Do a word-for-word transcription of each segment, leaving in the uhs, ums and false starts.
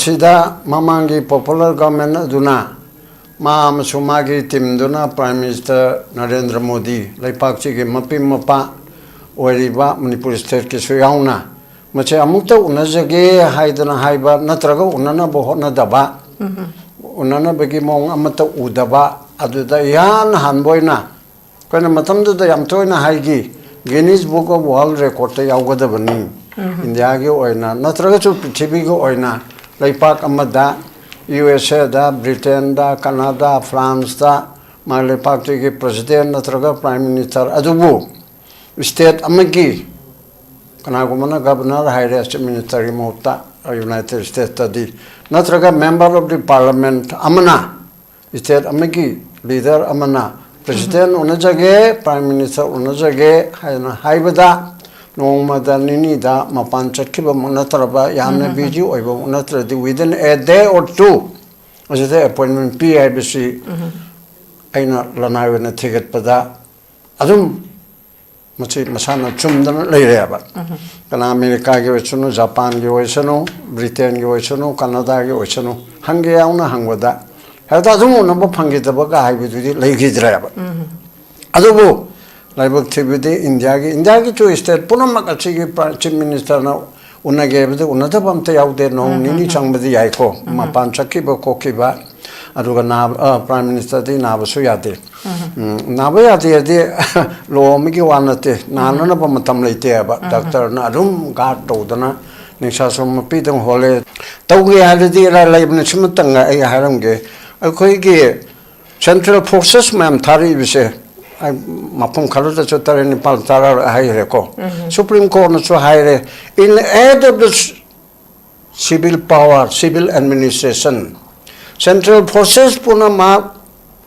ꯁꯤꯗ ꯃꯃꯥꯡꯒꯤ popular government ꯑꯗꯨꯅ ꯃꯥ ꯑꯃꯁꯨꯡ ꯃꯥꯒꯤ ꯇꯤꯝꯗꯨꯅ ꯄ꯭ꯔꯥꯏꯝ ꯃꯤꯅꯤꯁꯇꯔ ꯅꯔꯦꯟꯗ꯭ꯔ ꯃꯣꯗꯤ, ꯂꯩꯄꯥꯛꯁꯤꯒꯤ ꯃꯄꯤ ꯃꯄꯥ ꯑꯣꯏꯔꯤꯕ ꯃꯅꯤꯄꯨꯔ ꯁ꯭ꯇꯦꯠꯀꯤꯁꯨ ꯌꯥꯎꯅ, ꯃꯁꯦ ꯑꯃꯨꯛꯇ ꯎꯅꯖꯒꯦ ꯍꯥꯏꯗꯅ ꯍꯥꯏꯕ ꯅꯠꯇ꯭ꯔꯒ ꯎꯅꯅꯕ ꯍꯣꯠꯅꯗꯕ, ꯎꯅꯅꯕꯒꯤ ꯃꯑꯣꯡ ꯑꯃꯠꯇ ꯎꯗꯕ, ꯑꯗꯨꯗ ꯏꯍꯥꯟ ꯍꯥꯟꯕ ꯑꯣꯏꯅ ꯑꯩꯈꯣꯏꯅ ꯃꯇꯝꯗꯨꯗ ꯌꯥꯝ ꯇꯣꯏꯅ ꯍꯥꯏꯈꯤ, ꯒꯤꯅꯤꯁ ꯕꯨꯛ ꯑꯣꯐ ꯋꯥꯔꯜ ꯔꯦꯀꯣꯔꯠꯇ ꯌꯥꯎꯒꯗꯕꯅꯤ꯫ ꯏꯟꯗꯤꯌꯥꯒꯤ ꯑꯣꯏꯅ ꯅꯠꯇ꯭ꯔꯒꯁꯨ ꯄ꯭ꯔꯤꯊꯤꯕꯤꯒꯤ ꯑꯣꯏꯅ ꯂꯩꯄꯥꯛ ꯑꯃꯗ, ꯌꯨ ꯑꯦꯁ ꯑꯦꯗ, ꯕ꯭ꯔꯤꯇꯦꯟꯗ, ꯀꯅꯥꯗꯥ, ꯐ꯭ꯔꯥꯟꯁꯇ, ꯃꯥꯒꯤ ꯂꯩꯄꯥꯛꯇꯨꯒꯤ ꯄ꯭ꯔꯁꯤꯗꯦꯟ ꯅꯠꯇ꯭ꯔꯒ ꯄ꯭ꯔꯥꯏꯝ ꯃꯤꯅꯤꯁꯇꯔ ꯑꯗꯨꯕꯨ ꯁ꯭ꯇꯦꯠ ꯑꯃꯒꯤ ꯀꯅꯥꯒꯨꯝꯕꯅ ꯒꯕꯔꯅꯔ ꯍꯥꯏꯔꯦ, ꯆꯤꯐ ꯃꯤꯅꯤꯁꯇꯔꯒꯤ ꯃꯍꯨꯠꯇ, ꯌꯨꯅꯥꯏꯇꯦꯗ ꯁ꯭ꯇꯦꯠꯇꯗꯤ, ꯅꯠꯇ꯭ꯔꯒ ꯃꯦꯝꯕꯔ ꯑꯣꯐ ꯗꯤ ꯄꯥꯔꯂꯤꯌꯥꯃꯦꯟꯠ ꯑꯃꯅ ꯁ꯭ꯇꯦꯠ ꯑꯃꯒꯤ ꯂꯤꯗꯔ ꯑꯃꯅ ꯄ꯭ꯔꯁꯤꯗꯦꯟ ꯎꯅꯖꯒꯦ, ꯄ꯭ꯔꯥꯏꯝ ꯃꯤꯅꯤꯁꯇꯔ ꯎꯅꯖꯒꯦ ꯍꯥꯏꯅ ꯍꯥꯏꯕꯗ, ꯅꯣꯡꯃꯗ ꯅꯤꯅꯤꯗ ꯃꯄꯥꯟ ꯆꯠꯈꯤꯕꯃꯛ ꯅꯠꯇ꯭ꯔꯕ, ꯌꯥꯝꯅ ꯕꯤꯖꯤ ꯑꯣꯏꯕꯃꯛ ꯅꯠꯇ꯭ꯔꯗꯤ, within a day or two ꯑꯁꯤꯗ ꯑꯦꯄꯣꯏꯟꯃꯦꯟꯠ ꯄꯤ ꯍꯥꯏꯕꯁꯤ ꯑꯩꯅ ꯂꯅꯥꯏ ꯑꯣꯏꯅ ꯊꯤꯒꯠꯄꯗ ꯑꯗꯨꯝ ꯃꯁꯤ ꯃꯁꯥꯅ ꯆꯨꯝꯗꯅ ꯂꯩꯔꯦꯕ꯫ ꯀꯅꯥ ꯑꯃꯦꯔꯤꯀꯥꯒꯤ ꯑꯣꯏꯁꯅꯨ, ꯖꯄꯥꯟꯒꯤ ꯑꯣꯏꯁꯅꯨ, ꯕ꯭ꯔꯤꯇꯦꯟꯒꯤ ꯑꯣꯏꯁꯅꯨ, ꯀꯅꯥꯗꯥꯒꯤ ꯑꯣꯏꯁꯅꯨ, ꯍꯪꯒꯦ ꯌꯥꯎꯅ ꯍꯪꯕꯗ ꯍꯦꯛꯇ ꯑꯗꯨꯝ ꯎꯅꯕ ꯐꯪꯈꯤꯗꯕꯒ ꯍꯥꯏꯕꯗꯨꯗꯤ ꯂꯩꯈꯤꯗ꯭ꯔꯦꯕ꯫ ꯑꯗꯨꯕꯨ ꯂꯥꯏꯕꯛ ꯊꯤꯕꯗꯤ ꯏꯟꯗꯤꯌꯥꯒꯤ, ꯏꯟꯗꯤꯌꯥꯒꯤ ꯇꯨ ꯁ꯭ꯇꯦꯠ ꯄꯨꯝꯅꯃꯛ ꯑꯁꯤꯒꯤ ꯄ꯭ꯔꯥ-, ꯆꯤꯐ ꯃꯤꯅꯤꯁꯇꯔꯅ ꯎꯅꯒꯦ ꯍꯥꯏꯕꯗ ꯎꯅꯗꯕ ꯑꯝꯇ ꯌꯥꯎꯗꯦ꯫ ꯅꯣꯡ ꯅꯤꯅꯤ ꯆꯪꯕꯗꯤ ꯌꯥꯏꯀꯣ, ꯃꯄꯥꯟ ꯆꯠꯈꯤꯕ ꯈꯣꯠꯈꯤꯕ, ꯑꯗꯨꯒ ꯅꯥꯕ, ꯑ, ꯄ꯭ꯔꯥꯏꯝ ꯃꯤꯅꯤꯁꯇꯔꯗꯤ ꯅꯥꯕꯁꯨ ꯌꯥꯗꯦ꯫ ꯎꯝ, ꯅꯥꯕ ꯌꯥꯗꯦ ꯍꯥꯏꯗꯤ ꯂꯣ ꯑꯃꯒꯤ ꯋꯥ ꯅꯠꯇꯦ, ꯅꯥꯅꯅꯕ ꯃꯇꯝ ꯂꯩꯇꯦ ꯍꯥꯏꯕ꯫ ꯗꯥꯛꯇꯔꯅ ꯑꯗꯨꯝ ꯒꯥꯔꯗ ꯇꯧꯗꯅ ꯅꯤꯡꯁꯥ ꯁꯣꯟ ꯃꯄꯤꯗꯪ ꯍꯣꯜꯂꯦ꯫ ꯇꯧꯒꯦ ꯍꯥꯏꯔꯗꯤ ꯏꯔꯥꯏ ꯂꯥꯏꯕꯅꯤ, ꯁꯤꯃꯇꯪꯒ ꯑꯩ ꯍꯥꯏꯔꯝꯒꯦ꯫ ꯑꯩꯈꯣꯏꯒꯤ ꯁꯦꯟꯇ꯭ꯔꯦꯜ ꯐꯣꯔꯁꯦꯁ ꯃꯌꯥꯝ ꯊꯥꯔꯛꯏꯕꯁꯦ, ꯑꯩ ꯃꯐꯝ ꯈꯔꯗꯁꯨ ꯇꯔꯦꯠ ꯅꯤꯄꯥꯜ ꯇꯔꯥ ꯍꯥꯏꯈ꯭ꯔꯦꯀꯣ꯫ ꯁꯨꯄ꯭ꯔꯤꯝ ꯀꯣꯔꯠꯅꯁꯨ ꯍꯥꯏꯔꯦ, in aid of the civil power, civil administration, central forces ꯄꯨꯝꯅꯃꯛ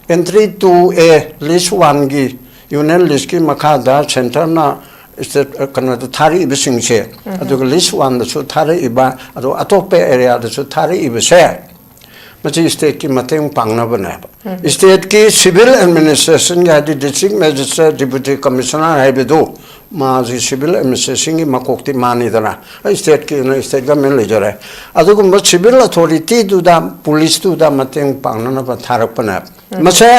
entry to a list one ꯒꯤ, ꯌꯨꯅꯤꯌꯟ ꯂꯤꯁꯀꯤ ꯃꯈꯥꯗ ꯁꯦꯟꯇꯔꯅ ꯁ꯭ꯇꯦꯠ, ꯀꯩꯅꯣꯗ ꯊꯥꯔꯛꯏꯕꯁꯤꯡꯁꯦ, ꯑꯗꯨꯒ ꯂꯤꯁ ꯋꯥꯟꯗꯁꯨ ꯊꯥꯔꯛꯏꯕ, ꯑꯗꯨꯒ ꯑꯇꯣꯞꯄ ꯑꯦꯔꯤꯌꯥꯗꯁꯨ ꯊꯥꯔꯛꯏꯕꯁꯦ, ꯃꯁꯤ stateꯀꯤ ꯃꯇꯦꯡ ꯄꯥꯡꯅꯕꯅꯦꯕ꯫ Stateꯀꯤ civil administrationꯒꯤ, ꯍꯥꯏꯗꯤ district magistrate, deputy commissioner ꯍꯥꯏꯕꯗꯨ, ꯃꯥꯁꯤ civil administrationꯒꯤ ꯃꯀꯣꯛꯇꯤ ꯃꯥꯅꯤꯗꯅ, stateꯀꯤꯅ state government ꯂꯩꯖꯔꯦ꯫ ꯑꯗꯨꯒꯨꯝꯕ civil authorityꯗꯨꯗ, policeꯇꯨꯗ ꯃꯇꯦꯡ ꯄꯥꯡꯅꯅꯕ ꯊꯥꯔꯛꯄꯅꯦꯕ꯫ ꯃꯁꯦ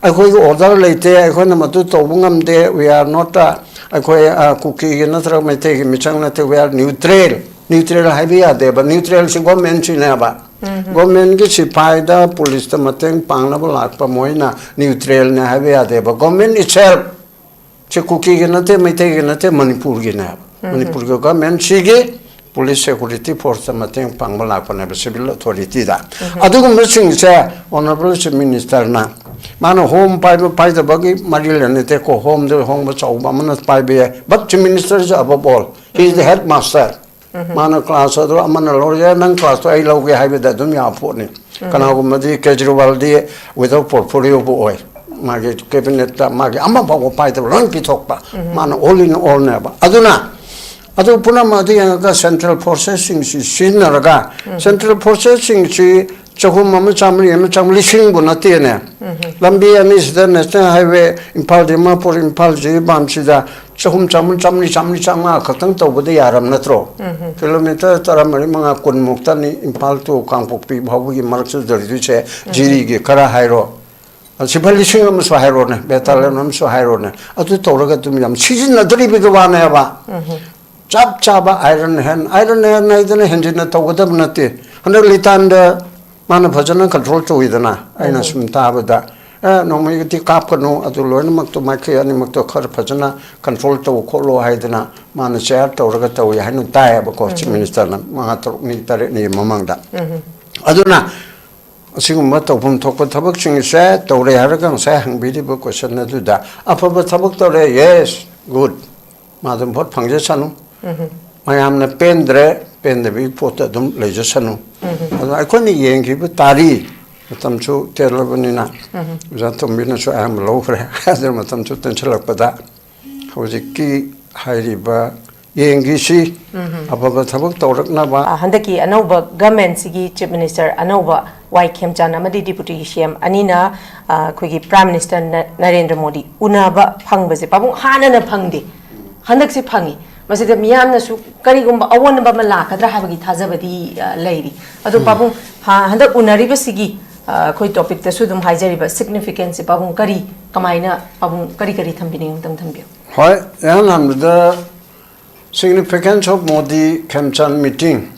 ꯑꯩꯈꯣꯏꯒꯤ order ꯂꯩꯇꯦ, ꯑꯩꯈꯣꯏꯅ ꯃꯗꯨ ꯇꯧꯕ ꯉꯝꯗꯦ, we are not, ꯑꯩꯈꯣꯏ, ꯑ, ꯀꯨꯀꯤꯒꯤ ꯅꯠꯇ꯭ꯔꯒ ꯃꯩꯇꯩꯒꯤ ꯃꯤꯆꯪ ꯅꯠꯇꯦ, we are neutral꯫ Neutral ꯍꯥꯏꯕ ꯌꯥꯗꯦꯕ, neutralꯁꯤ governmentꯁꯤꯅꯦꯕ꯫ Governmentꯀꯤ ꯁꯤꯐꯥꯏꯗ, policeꯇ ꯃꯇꯦꯡ ꯄꯥꯡꯅꯕ ꯂꯥꯛꯄ ꯃꯣꯏꯅ neutralꯅꯦ ꯍꯥꯏꯕ ꯌꯥꯗꯦꯕ꯫ Government itself ꯁꯤ ꯀꯨꯀꯤꯒꯤ ꯅꯠꯇꯦ, ꯃꯩꯇꯩꯒꯤꯅꯦꯕ, ꯃꯅꯤꯄꯨꯔꯒꯤꯅꯦꯕ꯫ ꯃꯅꯤꯄꯨꯔꯒꯤ governmentꯁꯤꯒꯤ police security forceꯇ ꯃꯇꯦꯡ ꯄꯥꯡꯕ ꯂꯥꯛꯄꯅꯦꯕ, civil authorityꯗ꯫ ꯑꯗꯨꯒꯨꯝꯕꯁꯤꯡꯁꯦ honourable chief ministerꯅ, ꯃꯥꯅ home ꯄꯥꯏꯕ ꯄꯥꯏꯗꯕꯒꯤ ꯃꯔꯤ ꯂꯩꯅꯗꯦꯀꯣ, homeꯗ ꯑꯍꯣꯡꯕ ꯆꯥꯎꯕ ꯑꯃꯅ ꯄꯥꯏꯕ ꯌꯥꯏ, but chief minister is above all, he is the headmaster꯫ ꯃꯥꯅ class ꯑꯗꯨ ꯑꯃꯅ ꯂꯧꯔ ꯌꯥꯏ, ꯅꯪ classꯇꯣ ꯑꯩ ꯂꯧꯒꯦ ꯍꯥꯏꯕꯗ ꯑꯗꯨꯝ ꯌꯥꯕ ꯄꯣꯠꯅꯤ꯫ ꯀꯅꯥꯒꯨꯝꯕꯗꯤ ꯀꯦꯖꯔꯤꯋꯥꯜꯗꯤ without portfolioꯕꯨ ꯑꯣꯏ, ꯃꯥꯒꯤ cabinetꯇ ꯃꯥꯒꯤ ꯑꯃ ꯐꯥꯎꯕ ꯄꯥꯏꯗꯕ, ꯂꯣꯏ ꯄꯤꯊꯣꯛꯄ꯫ ꯃꯥꯅ all in allꯅꯦꯕ꯫ ꯑꯗꯨꯅ ꯑꯗꯨ ꯄꯨꯝꯅꯃꯛ ꯑꯗꯨ ꯌꯦꯡꯉꯒ central forcesꯁꯤꯡꯁꯤ ꯁꯤꯖꯤꯟꯅꯔꯒ, central forcesꯁꯤꯡꯁꯤ ꯆꯍꯨꯝ ꯑꯃ, ꯆꯥꯃꯔꯤ ꯑꯃ, ꯆꯥꯃꯔꯤ, ꯂꯤꯁꯤꯡꯕꯨ ꯅꯠꯇꯦꯅꯦ꯫ ꯂꯝꯕꯤ ꯑꯅꯤꯁꯤꯗ national highway ꯏꯝꯐꯥꯜ ꯗꯤꯃꯥꯄꯨꯔ, ꯏꯝꯐꯥꯜ ꯖꯤꯔꯤꯕꯥꯝꯁꯤꯗ ꯆꯍꯨꯝ, ꯆꯥꯃꯔꯤ, ꯆꯥꯃꯔꯤ, ꯆꯥꯃꯔꯤ, ꯆꯥꯃꯉꯥ ꯈꯛꯇꯪ ꯇꯧꯕꯗ ꯌꯥꯔꯕ ꯅꯠꯇ꯭ꯔꯣ? Kilometre ꯇꯔꯥꯃꯔꯤ, ꯃꯉꯥ, ꯀꯨꯟꯃꯨꯛꯇꯅꯤ ꯏꯝꯐꯥꯜ to ꯀꯥꯡꯄꯣꯛꯄꯤ ꯐꯥꯎꯕꯒꯤ ꯃꯔꯛꯁꯤꯗ ꯂꯩꯗꯣꯏꯁꯦ꯫ ꯖꯤꯔꯤꯒꯤ ꯈꯔ ꯍꯥꯏꯔꯣ, ꯁꯤꯐꯥꯏ ꯂꯤꯁꯤꯡ ꯑꯃꯁꯨ ꯍꯥꯏꯔꯣꯅꯦ, battalion ꯑꯃꯁꯨ ꯍꯥꯏꯔꯣꯅꯦ, ꯑꯗꯨ ꯇꯧꯔꯒ ꯑꯗꯨꯝ ꯌꯥꯝ ꯁꯤꯖꯤꯟꯅꯗ꯭ꯔꯤꯕꯒꯤ ꯋꯥꯅꯦꯕ꯫ ꯆꯞ ꯆꯥꯕ iron hand, iron hand ꯍꯥꯏꯗꯅ ꯍꯦꯟꯖꯤꯟꯅ ꯇꯧꯒꯗꯕ ꯅꯠꯇꯦ꯫ ꯍꯟꯗꯛ ꯂꯤꯇꯥꯟꯗ ꯃꯥꯅ ꯐꯖꯅ control ꯇꯧꯋꯤꯗꯅ, ꯑꯩꯅ ꯁꯨꯝ ꯇꯥꯕꯗ, "ꯑꯦ, ꯅꯣꯡꯃꯩꯒꯗꯤ ꯀꯥꯞꯀꯅꯨ, ꯑꯗꯨ ꯂꯣꯏꯅꯃꯛꯇꯣ ꯃꯥꯏꯀꯩ ꯑꯅꯤꯃꯛꯇꯣ ꯈꯔ ꯐꯖꯅ control ꯇꯧ ꯈꯣꯠꯂꯣ" ꯍꯥꯏꯗꯅ ꯃꯥꯅ share ꯇꯧꯔꯒ ꯇꯧꯋꯤ ꯍꯥꯏꯅ ꯇꯥꯏꯌꯦꯕꯀꯣ, chief ministerꯅ ꯃꯉꯥ, ꯇꯔꯨꯛꯅꯤ, ꯇꯔꯦꯠꯅꯤ ꯃꯃꯥꯡꯗ꯫ ꯑꯗꯨꯅ ꯑꯁꯤꯒꯨꯝꯕ ꯇꯧꯐꯝ ꯊꯣꯛꯄ ꯊꯕꯛꯁꯤꯡꯁꯦ ꯇꯧꯔꯦ ꯍꯥꯏꯔꯒ ꯉꯁꯥꯏ ꯍꯪꯕꯤꯔꯤꯕ question ꯑꯗꯨꯗ ꯑꯐꯕ ꯊꯕꯛ ꯇꯧꯔꯦ, yes, good, ꯃꯥ ꯑꯗꯨꯝ vote ꯐꯪꯖꯁꯅꯨ꯫ ꯃꯌꯥꯝꯅ ꯄꯦꯟꯗ꯭ꯔꯦ, ꯄꯦꯟꯗꯕꯒꯤ ꯄꯣꯠꯇ ꯑꯗꯨꯝ ꯂꯩꯖꯁꯅꯨ꯫ ꯑꯗꯣ ꯑꯩꯈꯣꯏꯅ ꯌꯦꯡꯈꯤꯕ ꯇꯥꯔꯤ, ꯃꯇꯝꯁꯨ ꯇꯦꯜꯂꯕꯅꯤꯅ, ꯑꯣꯖꯥ ꯇꯣꯝꯕꯤꯅꯁꯨ ꯑꯌꯥꯝꯕ ꯂꯧꯈ꯭ꯔꯦ꯫ ꯑꯗꯨꯅ ꯃꯇꯝꯁꯨ ꯇꯦꯟꯁꯤꯜꯂꯛꯄꯗ ꯍꯧꯖꯤꯛꯀꯤ ꯍꯥꯏꯔꯤꯕ ꯌꯦꯡꯈꯤꯁꯤ, ꯑꯐꯕ ꯊꯕꯛ ꯇꯧꯔꯛꯅꯕ꯫ ꯑ, ꯍꯟꯗꯛꯀꯤ ꯑꯅꯧꯕ governmentꯁꯤꯒꯤ chief minister ꯑꯅꯧꯕ ꯋꯥꯏ ꯈꯦꯝꯆꯥꯟ ꯑꯃꯗꯤ ꯗꯤꯄꯨꯇꯤ ꯁꯤ ꯑꯦꯝ ꯑꯅꯤꯅ, ꯑ, ꯑꯩꯈꯣꯏꯒꯤ ꯄ꯭ꯔꯥꯏꯝ ꯃꯤꯅꯤꯁꯇꯔ ꯅ-, ꯅꯔꯦꯟꯗ꯭ꯔ ꯃꯣꯗꯤ ꯎꯅꯕ ꯐꯪꯕꯁꯦ ꯄꯥꯕꯨꯡ ꯍꯥꯟꯅꯅ ꯐꯪꯗꯦ, ꯍꯟꯗꯛꯁꯦ ꯐꯪꯉꯤ꯫ ꯃꯁꯤꯗ ꯃꯤꯌꯥꯝꯅꯁꯨ ꯀꯔꯤꯒꯨꯝꯕ ꯑꯑꯣꯟꯕ ꯑꯃ ꯂꯥꯛꯀꯗ꯭ꯔꯥ ꯍꯥꯏꯕꯒꯤ ꯊꯥꯖꯕꯗꯤ, ꯑ, ꯂꯩꯔꯤ꯫ ꯑꯗꯣ ꯎꯝ꯫ ꯄꯥꯕꯨꯡ, ꯍ-, ꯍꯟꯗꯛ ꯎꯅꯔꯤꯕꯁꯤꯒꯤ, ꯑ, ꯑꯩꯈꯣꯏ ꯇꯣꯄꯤꯛꯇꯁꯨ ꯑꯗꯨꯝ ꯍꯥꯏꯖꯔꯤꯕ ꯁꯤꯒꯅꯤꯐꯤꯀꯦꯟꯁꯁꯦ ꯄꯥꯕꯨꯡ ꯀꯔꯤ, ꯀꯃꯥꯏꯅ ꯄꯥꯕꯨꯡ ꯀꯔꯤ ꯀꯔꯤ ꯊꯝꯕꯤꯅꯤꯡꯉꯤ ꯑꯝꯇꯪ ꯊꯝꯕꯤꯌꯨ꯫ ꯍꯣꯏ, ꯏꯍꯥꯟ ꯍꯥꯟꯕꯗ significance of Modi Khemchand meeting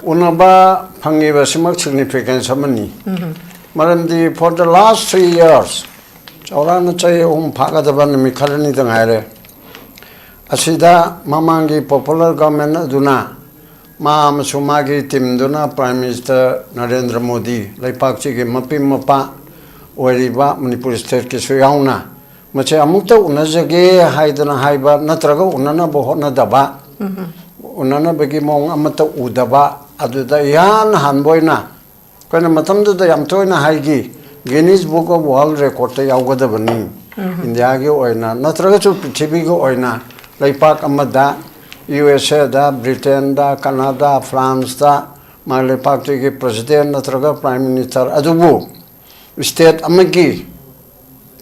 ꯎꯅꯕ ꯐꯪꯉꯤꯕꯁꯤꯃꯛ significance ꯑꯃꯅꯤ꯫ ꯎꯝ꯫ ꯃꯔꯝꯗꯤ for the last three years, ꯆꯥꯎꯔꯥꯛꯅ ꯆꯍꯤ ꯑꯍꯨꯝ ꯐꯥꯒꯗꯕ ꯅꯨꯃꯤꯠ ꯈꯔꯅꯤꯗ ꯉꯥꯏꯔꯦ, ꯑꯁꯤꯗ ꯃꯃꯥꯡꯒꯤ popular government ꯑꯗꯨꯅ ꯃꯥ ꯑꯃꯁꯨꯡ ꯃꯥꯒꯤ ꯇꯤꯝꯗꯨꯅ ꯄ꯭ꯔꯥꯏꯝ ꯃꯤꯅꯤꯁꯇꯔ ꯅꯔꯦꯟꯗ꯭ꯔ ꯃꯣꯗꯤ, ꯂꯩꯄꯥꯛꯁꯤꯒꯤ ꯃꯄꯤ ꯃꯄꯥ ꯑꯣꯏꯔꯤꯕ ꯃꯅꯤꯄꯨꯔ ꯁ꯭ꯇꯦꯠꯀꯤꯁꯨ ꯌꯥꯎꯅ, ꯃꯁꯤ ꯑꯃꯨꯛꯇ ꯎꯅꯖꯒꯦ ꯍꯥꯏꯗꯅ ꯍꯥꯏꯕ ꯅꯠꯇ꯭ꯔꯒ ꯎꯅꯅꯕ ꯍꯣꯠꯅꯗꯕ, ꯎꯝ꯫ ꯎꯅꯅꯕꯒꯤ ꯃꯑꯣꯡ ꯑꯃꯠꯇ ꯎꯗꯕ, ꯑꯗꯨꯗ ꯏꯍꯥꯟ ꯍꯥꯟꯕ ꯑꯣꯏꯅ ꯑꯩꯈꯣꯏꯅ ꯃꯇꯝꯗꯨꯗ ꯌꯥꯝ ꯇꯣꯏꯅ ꯍꯥꯏꯈꯤ, Guinness Book of World Recordꯇ ꯌꯥꯎꯒꯗꯕꯅꯤ꯫ ꯎꯝ꯫ ꯏꯟꯗꯤꯌꯥꯒꯤ ꯑꯣꯏꯅ ꯅꯠꯇ꯭ꯔꯒꯁꯨ ꯄ꯭ꯔꯤꯊꯤꯕꯤꯒꯤ ꯑꯣꯏꯅ ꯂꯩꯄꯥꯛ ꯑꯃꯗ, ꯌꯨ ꯑꯦꯁ ꯑꯦꯗ, ꯕ꯭ꯔꯤꯇꯦꯟꯗ, ꯀꯅꯥꯗꯥ, ꯐ꯭ꯔꯥꯟꯁꯇ ꯃꯥ ꯂꯩꯄꯥꯛꯇꯨꯒꯤ ꯄ꯭ꯔꯁꯤꯗꯦꯟ ꯅꯠꯇ꯭ꯔꯒ ꯄ꯭ꯔꯥꯏꯝ ꯃꯤꯅꯤꯁꯇꯔ ꯑꯗꯨꯕꯨ ꯁ꯭ꯇꯦꯠ ꯑꯃꯒꯤ,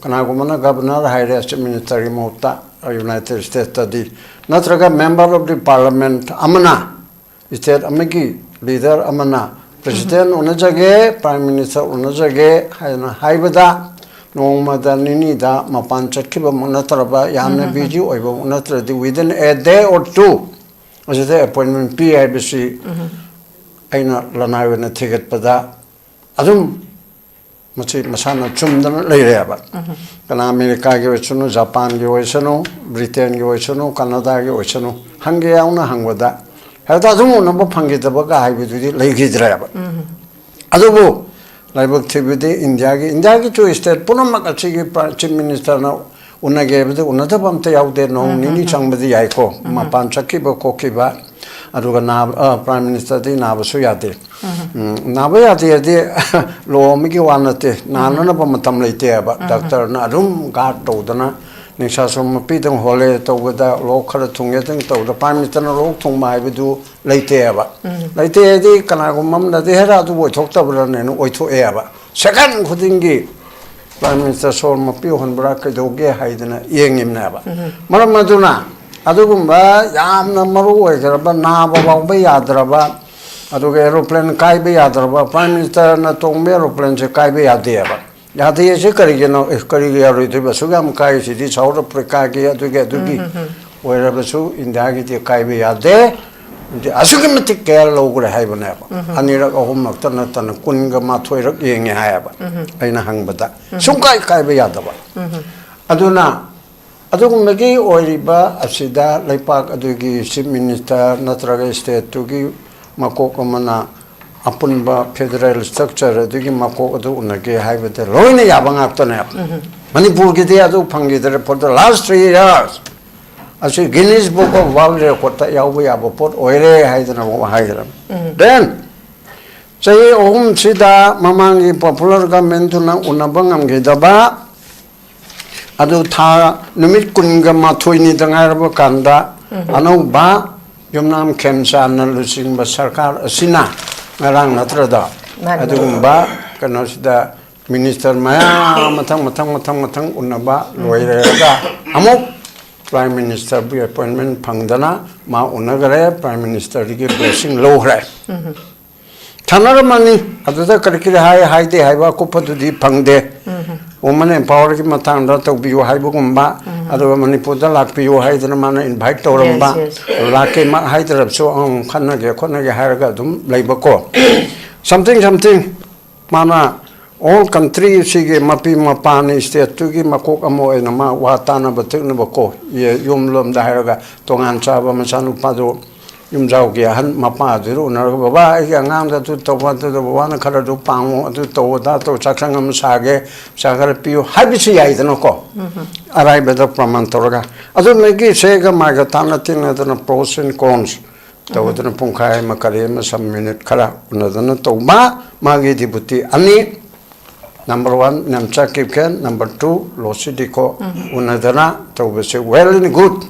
ꯀꯅꯥꯒꯨꯝꯕꯅ ꯒꯕꯔꯅꯔ ꯍꯥꯏꯔꯦ ꯆꯤꯐ ꯃꯤꯅꯤꯁꯇꯔꯒꯤ ꯃꯍꯨꯠꯇ ꯌꯨꯅꯥꯏꯇꯦꯗ ꯁ꯭ꯇꯦꯠꯇꯗꯤ, ꯅꯠꯇ꯭ꯔꯒ member of the parliament ꯑꯃꯅ, ꯁ꯭ꯇꯦꯠ ꯑꯃꯒꯤ ꯂꯤꯗꯔ ꯑꯃꯅ ꯄ꯭ꯔꯁꯤꯗꯦꯟ ꯎꯅꯖꯒꯦ, ꯄ꯭ꯔꯥꯏꯝ ꯃꯤꯅꯤꯁꯇꯔ ꯎꯅꯖꯒꯦ ꯍꯥꯏꯅ ꯍꯥꯏꯕꯗ ꯅꯣꯡꯃꯗ ꯅꯤꯅꯤꯗ ꯃꯄꯥꯟ ꯆꯠꯈꯤꯕꯃꯛ ꯅꯠꯇ꯭ꯔꯕ ꯌꯥꯝꯅ ꯎꯝ, ꯎꯝ, ꯎꯝ꯫ ꯕꯤꯖꯤ ꯑꯣꯏꯕꯃꯛ ꯅꯠꯇ꯭ꯔꯗꯤ within a day or two ꯑꯁꯤꯗ ꯑꯦꯄꯣꯏꯟꯃꯦꯟ ꯄꯤ ꯍꯥꯏꯕꯁꯤ ꯎꯝ꯫ ꯑꯩꯅ ꯂꯅꯥꯏ ꯑꯣꯏꯅ ꯊꯤꯒꯠꯄꯗ ꯑꯗꯨꯝ ꯃꯁꯤ ꯃꯁꯥꯅ ꯆꯨꯝꯗꯅ ꯂꯩꯔꯦꯕ꯫ ꯎꯝ꯫ ꯀꯅꯥ ꯑꯃꯦꯔꯤꯀꯥꯒꯤ ꯑꯣꯏꯁꯅꯨ, ꯖꯄꯥꯟꯒꯤ ꯑꯣꯏꯁꯅꯨ, ꯕ꯭ꯔꯤꯇꯦꯟꯒꯤ ꯑꯣꯏꯁꯅꯨ, ꯀꯅꯥꯗꯥꯒꯤ ꯑꯣꯏꯁꯅꯨ, ꯍꯪꯒꯦ ꯌꯥꯎꯅ ꯍꯪꯕꯗ ꯍꯦꯛꯇ ꯑꯗꯨꯝ ꯎꯅꯕ ꯐꯪꯈꯤꯗꯕꯒ ꯍꯥꯏꯕꯗꯨꯗꯤ ꯂꯩꯈꯤꯗ꯭ꯔꯦꯕ꯫ ꯎꯝ꯫ ꯑꯗꯨꯕꯨ ꯂꯥꯏꯕꯛ ꯊꯤꯕꯗꯤ ꯏꯟꯗꯤꯌꯥꯒꯤ, ꯏꯟꯗꯤꯌꯥꯒꯤ ꯇꯨ ꯁ꯭ꯇꯦꯠ ꯄꯨꯝꯅꯃꯛ ꯑꯁꯤꯒꯤ ꯄ꯭ꯔ-, ꯆꯤꯐ ꯃꯤꯅꯤꯁꯇꯔꯅ ꯎꯅꯒꯦ ꯍꯥꯏꯕꯗ ꯎꯅꯗꯕ ꯑꯝꯇ ꯌꯥꯎꯗꯦ꯫ ꯅꯣꯡ ꯎꯝ, ꯎꯝ, ꯅꯤꯅꯤ ꯎꯝ꯫ ꯆꯪꯕꯗꯤ ꯌꯥꯏꯀꯣ, ꯎꯝ꯫ ꯃꯄꯥꯟ ꯆꯠꯈꯤꯕ ꯈꯣꯠꯈꯤꯕ, ꯑꯗꯨꯒ ꯅꯥꯕ, ꯑ, ꯄ꯭ꯔꯥꯏꯝ ꯃꯤꯅꯤꯁꯇꯔꯗꯤ ꯅꯥꯕꯁꯨ ꯌꯥꯗꯦ꯫ ꯎꯝ꯫ ꯎꯝ, ꯅꯥꯕ ꯌꯥꯗꯦ ꯍꯥꯏꯗꯤ ꯂꯣ ꯑꯃꯒꯤ ꯋꯥ ꯅꯠꯇꯦ, ꯎꯝ꯫ ꯅꯥꯅꯅꯕ ꯃꯇꯝ ꯂꯩꯇꯦ ꯍꯥꯏꯕ꯫ ꯎꯝ꯫ ꯗꯥꯛꯇꯔꯅ ꯑꯗꯨꯝ ꯒꯥꯔꯗ ꯇꯧꯗꯅ ꯅꯤꯡꯁꯥ ꯁꯣꯝ ꯃꯄꯤꯗꯪ ꯍꯣꯜꯂꯦ ꯇꯧꯕꯗ ꯂꯣꯛ ꯈꯔ ꯊꯨꯡꯉꯦꯗꯪ ꯇꯧꯕꯗ Prime Ministerꯅ ꯂꯣꯛ ꯊꯨꯡꯕ ꯍꯥꯏꯕꯗꯨ ꯂꯩꯇꯦꯕ꯫ ꯂꯩꯇꯦ ꯍꯥꯏꯗꯤ ꯀꯅꯥꯒꯨꯝꯕ ꯑꯃꯅꯗꯤ "ꯍꯦꯔꯥ, ꯑꯗꯨꯕꯨ ꯑꯣꯏꯊꯣꯛꯇꯕ꯭ꯔꯥꯅꯦꯅ" ꯑꯣꯏꯊꯣꯛꯑꯦꯕ꯫ Second ꯈꯨꯗꯤꯡꯒꯤ Prime Minister ꯁꯣꯔ ꯃꯄꯤ ꯍꯣꯟꯕ꯭ꯔꯥ ꯀꯩꯗꯧꯒꯦ ꯍꯥꯏꯗꯅ ꯌꯦꯡꯉꯤꯕꯅꯦꯕ꯫ ꯃꯔꯝ ꯑꯗꯨꯅ ꯑꯗꯨꯒꯨꯝꯕ ꯌꯥꯝꯅ ꯃꯔꯨ ꯑꯣꯏꯈ꯭ꯔꯕ, ꯅꯥꯕ ꯐꯥꯎꯕ ꯌꯥꯗ꯭ꯔꯕ, ꯑꯗꯨꯒ aeroplane ꯀꯥꯏꯕ ꯌꯥꯗ꯭ꯔꯕ, Prime Ministerꯅ ꯇꯣꯡꯕ aeroplaneꯁꯦ ꯀꯥꯏꯕ ꯌꯥꯗꯦꯕ꯫ ꯌꯥꯗꯦ ꯍꯥꯏꯁꯦ ꯀꯔꯤꯒꯤꯅꯣ? ꯑꯦ, ꯀꯔꯤꯒꯤ ꯌꯥꯔꯣꯏꯗꯣꯏꯕ? ꯑꯁꯨꯛ ꯌꯥꯝ ꯀꯥꯏꯔꯤꯁꯤꯗꯤ South Africaꯒꯤ ꯑꯗꯨꯒꯤ ꯑꯗꯨꯒꯤ ꯑꯣꯏꯔꯕꯁꯨ Indiaꯒꯤꯗꯤ ꯀꯥꯏꯕ ꯌꯥꯗꯦ꯫ ꯑꯗꯨꯗꯤ ꯑꯁꯨꯛꯀꯤ ꯃꯇꯤꯛ ꯀꯌꯥ ꯂꯧꯈ꯭ꯔꯦ ꯍꯥꯏꯕꯅꯦꯕ꯫ ꯑꯅꯤꯔꯛ ꯑꯍꯨꯝꯂꯛꯇ ꯅꯠꯇꯅ ꯀꯨꯟꯒ ꯃꯥꯊꯣꯏꯔꯛ ꯌꯦꯡꯉꯦ ꯍꯥꯏꯌꯦꯕ꯫ ꯑꯩꯅ ꯍꯪꯕꯗ ꯁꯨꯡꯀꯥꯏ ꯀꯥꯏꯕ ꯌꯥꯗꯕ꯫ ꯑꯗꯨꯅ ꯑꯗꯨꯒꯨꯝꯕꯒꯤ ꯑꯣꯏꯔꯤꯕ ꯑꯁꯤꯗ ꯂꯩꯄꯥꯛ ꯑꯗꯨꯒꯤ Chief Minister ꯅꯠꯇ꯭ꯔꯒ stateꯇꯨꯒꯤ ꯃꯀꯣꯛ ꯑꯃꯅ ꯑꯄꯨꯟꯕ federal structure ꯑꯗꯨꯒꯤ ꯃꯀꯣꯛ ꯑꯗꯨ ꯎꯅꯒꯦ ꯍꯥꯏꯕꯗ ꯂꯣꯏꯅ ꯌꯥꯕ ꯉꯥꯛꯇꯅꯦꯕ꯫ ꯃꯅꯤꯄꯨꯔꯒꯤꯗꯤ ꯑꯗꯨ ꯐꯪꯈꯤꯗ꯭ꯔꯦ꯫ For the last three years ꯑꯁꯤ Guinness Book of World Recordꯇ ꯌꯥꯎꯕ ꯌꯥꯕ ꯄꯣꯠ ꯑꯣꯏꯔꯦ ꯍꯥꯏꯗꯅ ꯑꯃꯨꯛ ꯍꯥꯏꯈ꯭ꯔꯕꯅꯤ꯫ Then ꯆꯍꯤ ꯑꯍꯨꯝꯁꯤꯗ ꯃꯃꯥꯡꯒꯤ popular governmentꯇꯨꯅ ꯎꯅꯕ ꯉꯝꯈꯤꯗꯕ ꯑꯗꯨ ꯊꯥ, ꯅꯨꯃꯤꯠ ꯀꯨꯟꯒ ꯃꯥꯊꯣꯏꯅꯤꯗ ꯉꯥꯏꯔꯕ ꯀꯥꯟꯗ ꯑꯅꯧꯕ ꯌꯨꯝꯅꯥꯝ ꯈꯦꯝꯆꯥꯟꯅ ꯂꯨꯆꯤꯡꯕ ꯁꯔꯀꯥꯔ ꯑꯁꯤꯅ ꯉꯔꯥꯡ ꯅꯠꯇ꯭ꯔꯗ ꯃꯥꯅꯤ꯫ ꯑꯗꯨꯒꯨꯝꯕ ꯀꯩꯅꯣꯁꯤꯗ minister ꯃꯌꯥꯝ ꯃꯊꯪ ꯃꯊꯪ ꯃꯊꯪ ꯃꯊꯪ ꯎꯅꯕ ꯂꯣꯏꯔꯒ ꯑꯃꯨꯛ Prime Ministerꯕꯨ appointment ꯐꯪꯗꯅ ꯃꯥ ꯎꯅꯈ꯭ꯔꯦ, Prime Ministerꯗꯒꯤ blessing ꯂꯧꯈ꯭ꯔꯦ꯫ ꯊꯥꯅꯔꯝꯃꯅꯤ꯫ ꯑꯗꯨꯗ ꯀꯔꯤ ꯀꯔꯤ ꯍꯥꯏ ꯍꯥꯏꯗꯦ ꯍꯥꯏꯕ ꯑꯀꯨꯞꯄꯗꯨꯗꯤ ꯐꯪꯗꯦ꯫ Women empowerꯒꯤ ꯃꯇꯥꯡꯗ ꯇꯧꯕꯤꯌꯨ ꯍꯥꯏꯕꯒꯨꯝꯕ, ꯑꯗꯨꯒ ꯃꯅꯤꯄꯨꯔꯗ ꯂꯥꯛꯄꯤꯌꯨ ꯍꯥꯏꯗꯅ ꯃꯥꯅ invite ꯇꯧꯔꯝꯕ, Yes, yes. ꯂꯥꯛꯀꯦꯃꯛ ꯍꯥꯏꯗ꯭ꯔꯕꯁꯨ ꯑꯃꯨꯛ ꯈꯟꯅꯒꯦ ꯈꯣꯠꯅꯒꯦ ꯍꯥꯏꯔꯒ ꯑꯗꯨꯝ ꯂꯩꯕꯀꯣ꯫ Something something ꯃꯥꯅ all country ꯁꯤꯒꯤ ꯃꯄꯤ ꯃꯄꯥꯅꯤ stateꯇꯨꯒꯤ ꯃꯀꯣꯛ ꯑꯃ ꯑꯣꯏꯅ ꯃꯥ ꯋꯥ ꯇꯥꯅꯕ ꯊꯛꯅꯕꯀꯣ, ꯌꯦ-, ꯌꯨꯝ ꯂꯣꯝꯗ ꯍꯥꯏꯔꯒ ꯇꯣꯉꯥꯟ ꯆꯥꯕ ꯃꯆꯥꯅꯨꯄꯥꯗꯨ ꯌꯨꯝꯖꯥꯎꯒꯤ ꯑꯍꯟ ꯃꯄꯥꯗꯨꯗ ꯎꯅꯔꯒ, "ꯕꯕꯥ, ꯑꯩꯒꯤ ꯑꯉꯥꯡꯗ ꯑꯗꯨ ꯇꯧꯕ, ꯑꯗꯨ ꯇꯧꯕ, ꯕꯕꯥꯅ ꯈꯔ ꯑꯗꯨ ꯄꯥꯡꯉꯨ, ꯑꯗꯨ ꯇꯧ, ꯑꯗꯥ ꯇꯧ, ꯆꯥꯛꯁꯪ ꯑꯃ ꯁꯥꯒꯦ, ꯄꯩꯁꯥ ꯈꯔ ꯄꯤꯌꯨ" ꯍꯥꯏꯕꯁꯨ ꯌꯥꯏꯗꯅꯀꯣ꯫ ꯑꯔꯥꯏꯕꯗ ꯄ꯭ꯔꯃꯥꯟ ꯇꯧꯔꯒ꯫ ꯑꯗꯨ ꯃꯤꯒꯤ ꯁꯦꯒ ꯃꯥꯒ ꯇꯥꯟꯅ ꯇꯤꯟꯅꯗꯅ pros and cons ꯇꯧꯗꯅ ꯄꯨꯡꯈꯥꯏ ꯑꯃ ꯀꯔꯤ ꯑꯃ some minute ꯈꯔ ꯎꯅꯗꯅ ꯇꯧꯕ, ꯃꯥꯒꯤ deputy ꯑꯅꯤ, Number one, Nemcha Kipgen, number two, ꯂꯣꯁꯤ ꯗꯤꯀꯣ, ꯎꯅꯗꯅ ꯇꯧꯕꯁꯦ well and good꯫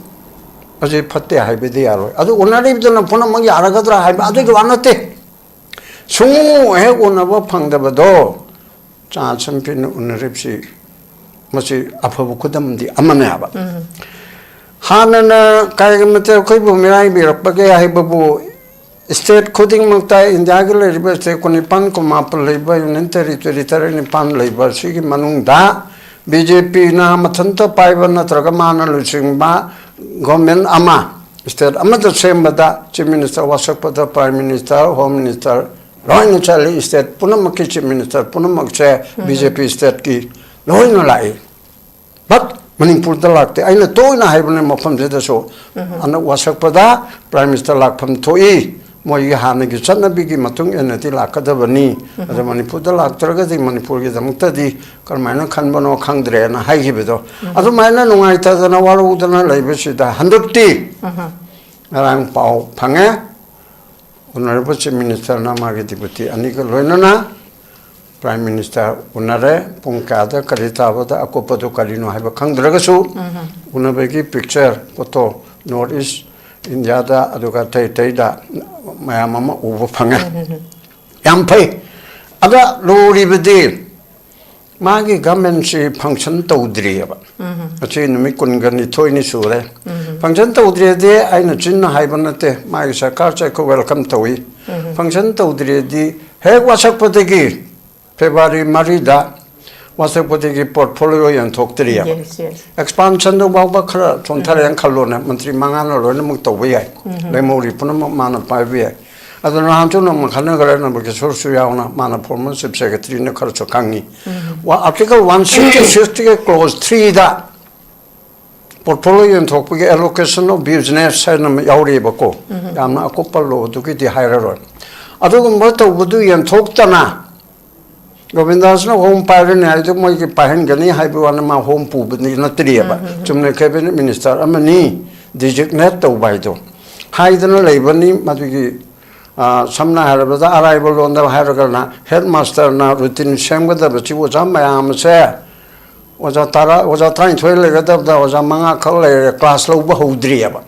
ꯑꯁꯤ ꯐꯠꯇꯦ ꯍꯥꯏꯕꯗꯤ ꯌꯥꯔꯣꯏ꯫ ꯑꯗꯨ ꯎꯅꯔꯤꯕꯗꯨꯅ ꯄꯨꯝꯅꯃꯛ ꯌꯥꯔꯒꯗ꯭ꯔꯥ ꯍꯥꯏꯕ ꯑꯗꯨꯒꯤ ꯋꯥ ꯅꯠꯇꯦ꯫ ꯁꯨꯡꯎ ꯍꯦꯛ ꯎꯅꯕ ꯐꯪꯗꯕꯗꯣ ꯆꯥꯟꯁ ꯑꯃ ꯄꯤꯅ ꯎꯅꯔꯤꯕꯁꯤ ꯃꯁꯤ ꯑꯐꯕ ꯈꯨꯗꯝꯗꯤ ꯑꯃꯅꯦ ꯍꯥꯏꯕ꯫ ꯍꯥꯟꯅꯅ ꯀꯔꯤꯒꯨꯝꯕ ꯑꯩꯈꯣꯏꯕꯨ ꯃꯤꯔꯥꯏꯕꯤꯔꯛꯄꯒꯦ ꯍꯥꯏꯕꯕꯨ ꯁ꯭ꯇꯦꯠ ꯈꯨꯗꯤꯡꯃꯛꯇ ꯏꯟꯗꯤꯌꯥꯒꯤ ꯂꯩꯔꯤꯕ ꯁ꯭ꯇꯦꯠ ꯀꯨꯟꯅꯤꯄꯥꯟ ꯀꯨꯟꯃꯥꯄꯟ ꯂꯩꯕ ꯌꯨꯅꯤꯌꯟ ꯇꯦꯔꯤꯇꯣꯔꯤ ꯇꯔꯦꯠ ꯅꯤꯄꯥꯟ ꯂꯩꯕ ꯑꯁꯤꯒꯤ ꯃꯅꯨꯡꯗ ꯕꯤ ꯖꯦ ꯄꯤꯅ ꯃꯊꯟꯇ ꯄꯥꯏꯕ ꯅꯠꯇ꯭ꯔꯒ ꯃꯥꯅ ꯂꯨꯆꯤꯡꯕ ꯒꯣꯔꯃꯦꯟ ꯑꯃ ꯁ꯭ꯇꯦꯠ ꯑꯃꯗ ꯁꯦꯝꯕꯗ ꯆꯤꯐ ꯃꯤꯅꯤꯁꯇꯔ ꯋꯥꯁꯛꯄꯗ ꯄ꯭ꯔꯥꯏꯝ ꯃꯤꯅꯤꯁꯇꯔ, ꯍꯣꯝ ꯃꯤꯅꯤꯁꯇꯔ ꯂꯣꯏꯅ ꯆꯠꯂꯤ꯫ ꯁ꯭ꯇꯦꯠ ꯄꯨꯝꯅꯃꯛꯀꯤ ꯆꯤꯐ ꯃꯤꯅꯤꯁꯇꯔ ꯄꯨꯝꯅꯃꯛꯁꯦ ꯕꯤ ꯖꯦ ꯄꯤ ꯁ꯭ꯇꯦꯠꯀꯤ ꯂꯣꯏꯅ ꯂꯥꯛꯏ꯫ ꯕꯠ ꯃꯅꯤꯄꯨꯔꯗ ꯂꯥꯛꯇꯦ꯫ ꯑꯩꯅ ꯇꯣꯏꯅ ꯍꯥꯏꯕꯅꯦ ꯃꯐꯝꯁꯤꯗꯁꯨ, ꯑꯅꯧ ꯋꯥꯁꯛꯄꯗ ꯄ꯭ꯔꯥꯏꯝ ꯃꯤꯅꯤꯁꯇꯔ ꯂꯥꯛꯐꯝ ꯊꯣꯛꯏ, ꯃꯣꯏꯒꯤ ꯍꯥꯟꯅꯒꯤ ꯆꯠꯅꯕꯤꯒꯤ ꯃꯇꯨꯡ ꯏꯟꯅꯗꯤ ꯂꯥꯛꯀꯗꯕꯅꯤ꯫ ꯑꯗꯣ ꯃꯅꯤꯄꯨꯔꯗ ꯂꯥꯛꯇ꯭ꯔꯒꯗꯤ ꯃꯅꯤꯄꯨꯔꯒꯤꯗꯃꯛꯇꯗꯤ ꯀꯔꯝꯍꯥꯏꯅ ꯈꯟꯕꯅꯣ ꯈꯪꯗ꯭ꯔꯦꯅ ꯍꯥꯏꯈꯤꯕꯗꯣ, ꯑꯗꯨꯃꯥꯏꯅ ꯅꯨꯡꯉꯥꯏꯇꯗꯅ ꯋꯥꯔꯧꯗꯅ ꯂꯩꯕꯁꯤꯗ ꯍꯟꯗꯛꯇꯤ ꯉꯔꯥꯡ ꯄꯥꯎ ꯐꯪꯉꯦ꯫ ꯑꯣꯅꯔꯦꯕꯜ ꯆꯤꯐ ꯃꯤꯅꯤꯁꯇꯔꯅ ꯃꯥꯒꯤ ꯗꯤꯄꯨꯇꯤ ꯑꯅꯤꯒ ꯂꯣꯏꯅꯅ ꯄ꯭ꯔꯥꯏꯝ ꯃꯤꯅꯤꯁꯇꯔ ꯎꯅꯔꯦ꯫ ꯄꯨꯡ ꯀꯌꯥꯗ ꯀꯔꯤ ꯇꯥꯕꯗ ꯑꯀꯨꯞꯄꯗꯨ ꯀꯔꯤꯅꯣ ꯍꯥꯏꯕ ꯈꯪꯗ꯭ꯔꯒꯁꯨ, ꯎꯅꯕꯒꯤ ꯄꯤꯛꯆꯔ, ꯐꯣꯇꯣ, ꯅꯣꯔꯠ ꯏꯁ ꯏꯟꯗꯤꯌꯥꯗ ꯑꯗꯨꯒ ꯑꯇꯩ ꯑꯇꯩꯗ ꯃꯌꯥꯝ ꯑꯃ ꯎꯕ ꯐꯪꯉꯦ꯫ ꯌꯥꯝ ꯐꯩ꯫ ꯑꯗ ꯂꯨꯔꯤꯕꯗꯤ ꯃꯥꯒꯤ ꯒꯃꯦꯟꯁꯤ ꯐꯪꯁꯟ ꯇꯧꯗ꯭ꯔꯤꯑꯕ꯫ ꯉꯁꯤ ꯅꯨꯃꯤꯠ ꯀꯨꯟꯒ ꯅꯤꯊꯣꯏꯅꯤ ꯁꯨꯔꯦ꯫ ꯐꯪꯁꯟ ꯇꯧꯗ꯭ꯔꯤꯗꯤ ꯑꯩꯅ ꯆꯤꯟꯅ ꯍꯥꯏꯕ ꯅꯠꯇꯦ, ꯃꯥꯒꯤ ꯁꯔꯀꯥꯔꯁꯦ ꯑꯩꯈꯣꯏ ꯋꯦꯜꯀꯝ ꯇꯧꯏ꯫ ꯐꯪꯁꯟ ꯇꯧꯗ꯭ꯔꯤꯗꯤ ꯍꯦꯛ ꯋꯥꯁꯛꯄꯗꯒꯤ, ꯐꯦꯕ꯭ꯔꯨꯋꯥꯔꯤ ꯃꯔꯤꯗ ꯋꯥꯁꯛꯄꯗꯒꯤ ꯄꯣꯔꯠꯐꯣꯂꯤꯑꯣ ꯌꯦꯟꯊꯣꯛꯇ꯭ꯔꯤꯑꯕ꯫ Yes, yes. ꯑꯦꯛꯁꯄꯥꯟꯁꯟꯗꯨ ꯐꯥꯎꯕ ꯈꯔ ꯁꯣꯟꯊꯔꯦꯅ ꯈꯜꯂꯣꯅꯦ, ꯃꯟꯇ꯭ꯔꯤ ꯃꯉꯥꯅ ꯂꯣꯏꯅꯃꯛ ꯇꯧꯕ ꯌꯥꯏ, ꯂꯩꯃꯧꯔꯤ ꯄꯨꯝꯅꯃꯛ ꯃꯥꯅ ꯄꯥꯏꯕ ꯌꯥꯏ꯫ ꯑꯗꯨ ꯅꯍꯥꯟꯁꯨ ꯅꯣꯡꯃ ꯈꯟꯅꯈ꯭ꯔꯦ, ꯅꯝꯕꯀꯤꯁꯣꯔꯁꯨ ꯌꯥꯎꯅ, ꯃꯥꯅ ꯐꯣꯔꯃꯔ ꯆꯤꯐ ꯁꯦꯀ꯭ꯔꯦꯇꯔꯤꯅ ꯈꯔꯁꯨ ꯈꯪꯉꯤ꯫ ꯋꯥ-, ꯑꯥꯔꯇꯤꯀꯜ ꯋꯥꯟ ꯁꯤꯛꯁꯇꯤ ꯁꯤꯛꯁꯀꯤ ꯀ꯭ꯂꯣꯖ ꯊ꯭ꯔꯤꯗ ꯄꯣꯔꯠꯐꯣꯂꯤꯑꯣ ꯌꯦꯟꯊꯣꯛꯄꯒꯤ ꯑꯦꯂꯣꯀꯦꯁꯟ ꯑꯣꯐ ꯕꯤꯖꯤꯅꯦꯁ ꯍꯥꯏꯅ ꯑꯃ ꯌꯥꯎꯔꯤꯕꯀꯣ꯫ ꯌꯥꯝꯅ ꯑꯀꯨꯞꯄ ꯂꯣ ꯑꯗꯨꯒꯤꯗꯤ ꯍꯥꯏꯔꯔꯣꯏ꯫ ꯑꯗꯨꯒꯨꯝꯕ ꯇꯧꯕꯗꯨ ꯌꯦꯟꯊꯣꯛꯇꯅ ꯒꯣꯕꯤꯟꯗꯥꯁꯅ ꯍꯣꯝ ꯄꯥꯏꯔꯅꯤ ꯍꯥꯏꯗꯨ ꯃꯣꯏꯒꯤ ꯄꯥꯏꯍꯟꯒꯅꯤ ꯍꯥꯏꯕ ꯋꯥꯅꯤ, ꯃꯥ ꯍꯣꯝ ꯄꯨꯕꯗꯤ ꯅꯠꯇ꯭ꯔꯤꯑꯕ꯫ ꯆꯨꯝꯅ ꯀꯦꯕꯤꯅꯦꯠ ꯃꯤꯅꯤꯁꯇꯔ ꯑꯃꯅꯤ ꯗꯤꯖꯤꯒꯅꯦꯠ ꯇꯧꯕ ꯍꯥꯏꯗꯣ ꯍꯥꯏꯗꯅ ꯂꯩꯕꯅꯤ꯫ ꯃꯗꯨꯒꯤ ꯁꯝꯅ ꯍꯥꯏꯔꯕꯗ ꯑꯔꯥꯏꯕ ꯂꯣꯟꯗ ꯍꯥꯏꯔꯒꯅ ꯍꯦꯗ ꯃꯥꯁꯇꯔꯅ ꯔꯨꯇꯤꯟ ꯁꯦꯝꯒꯗꯕꯁꯤ ꯑꯣꯖꯥ ꯃꯌꯥꯝ ꯑꯁꯦ ꯑꯣꯖꯥ ꯇꯔꯥ, ꯑꯣꯖꯥ ꯇꯔꯥꯅꯤꯊꯣꯏ ꯂꯩꯒꯗꯕꯗ ꯑꯣꯖꯥ ꯃꯉꯥꯈꯛ ꯂꯩꯔꯦ, ꯀ꯭ꯂꯥꯁ ꯂꯧꯕ ꯍꯧꯗ꯭ꯔꯤꯑꯕ꯫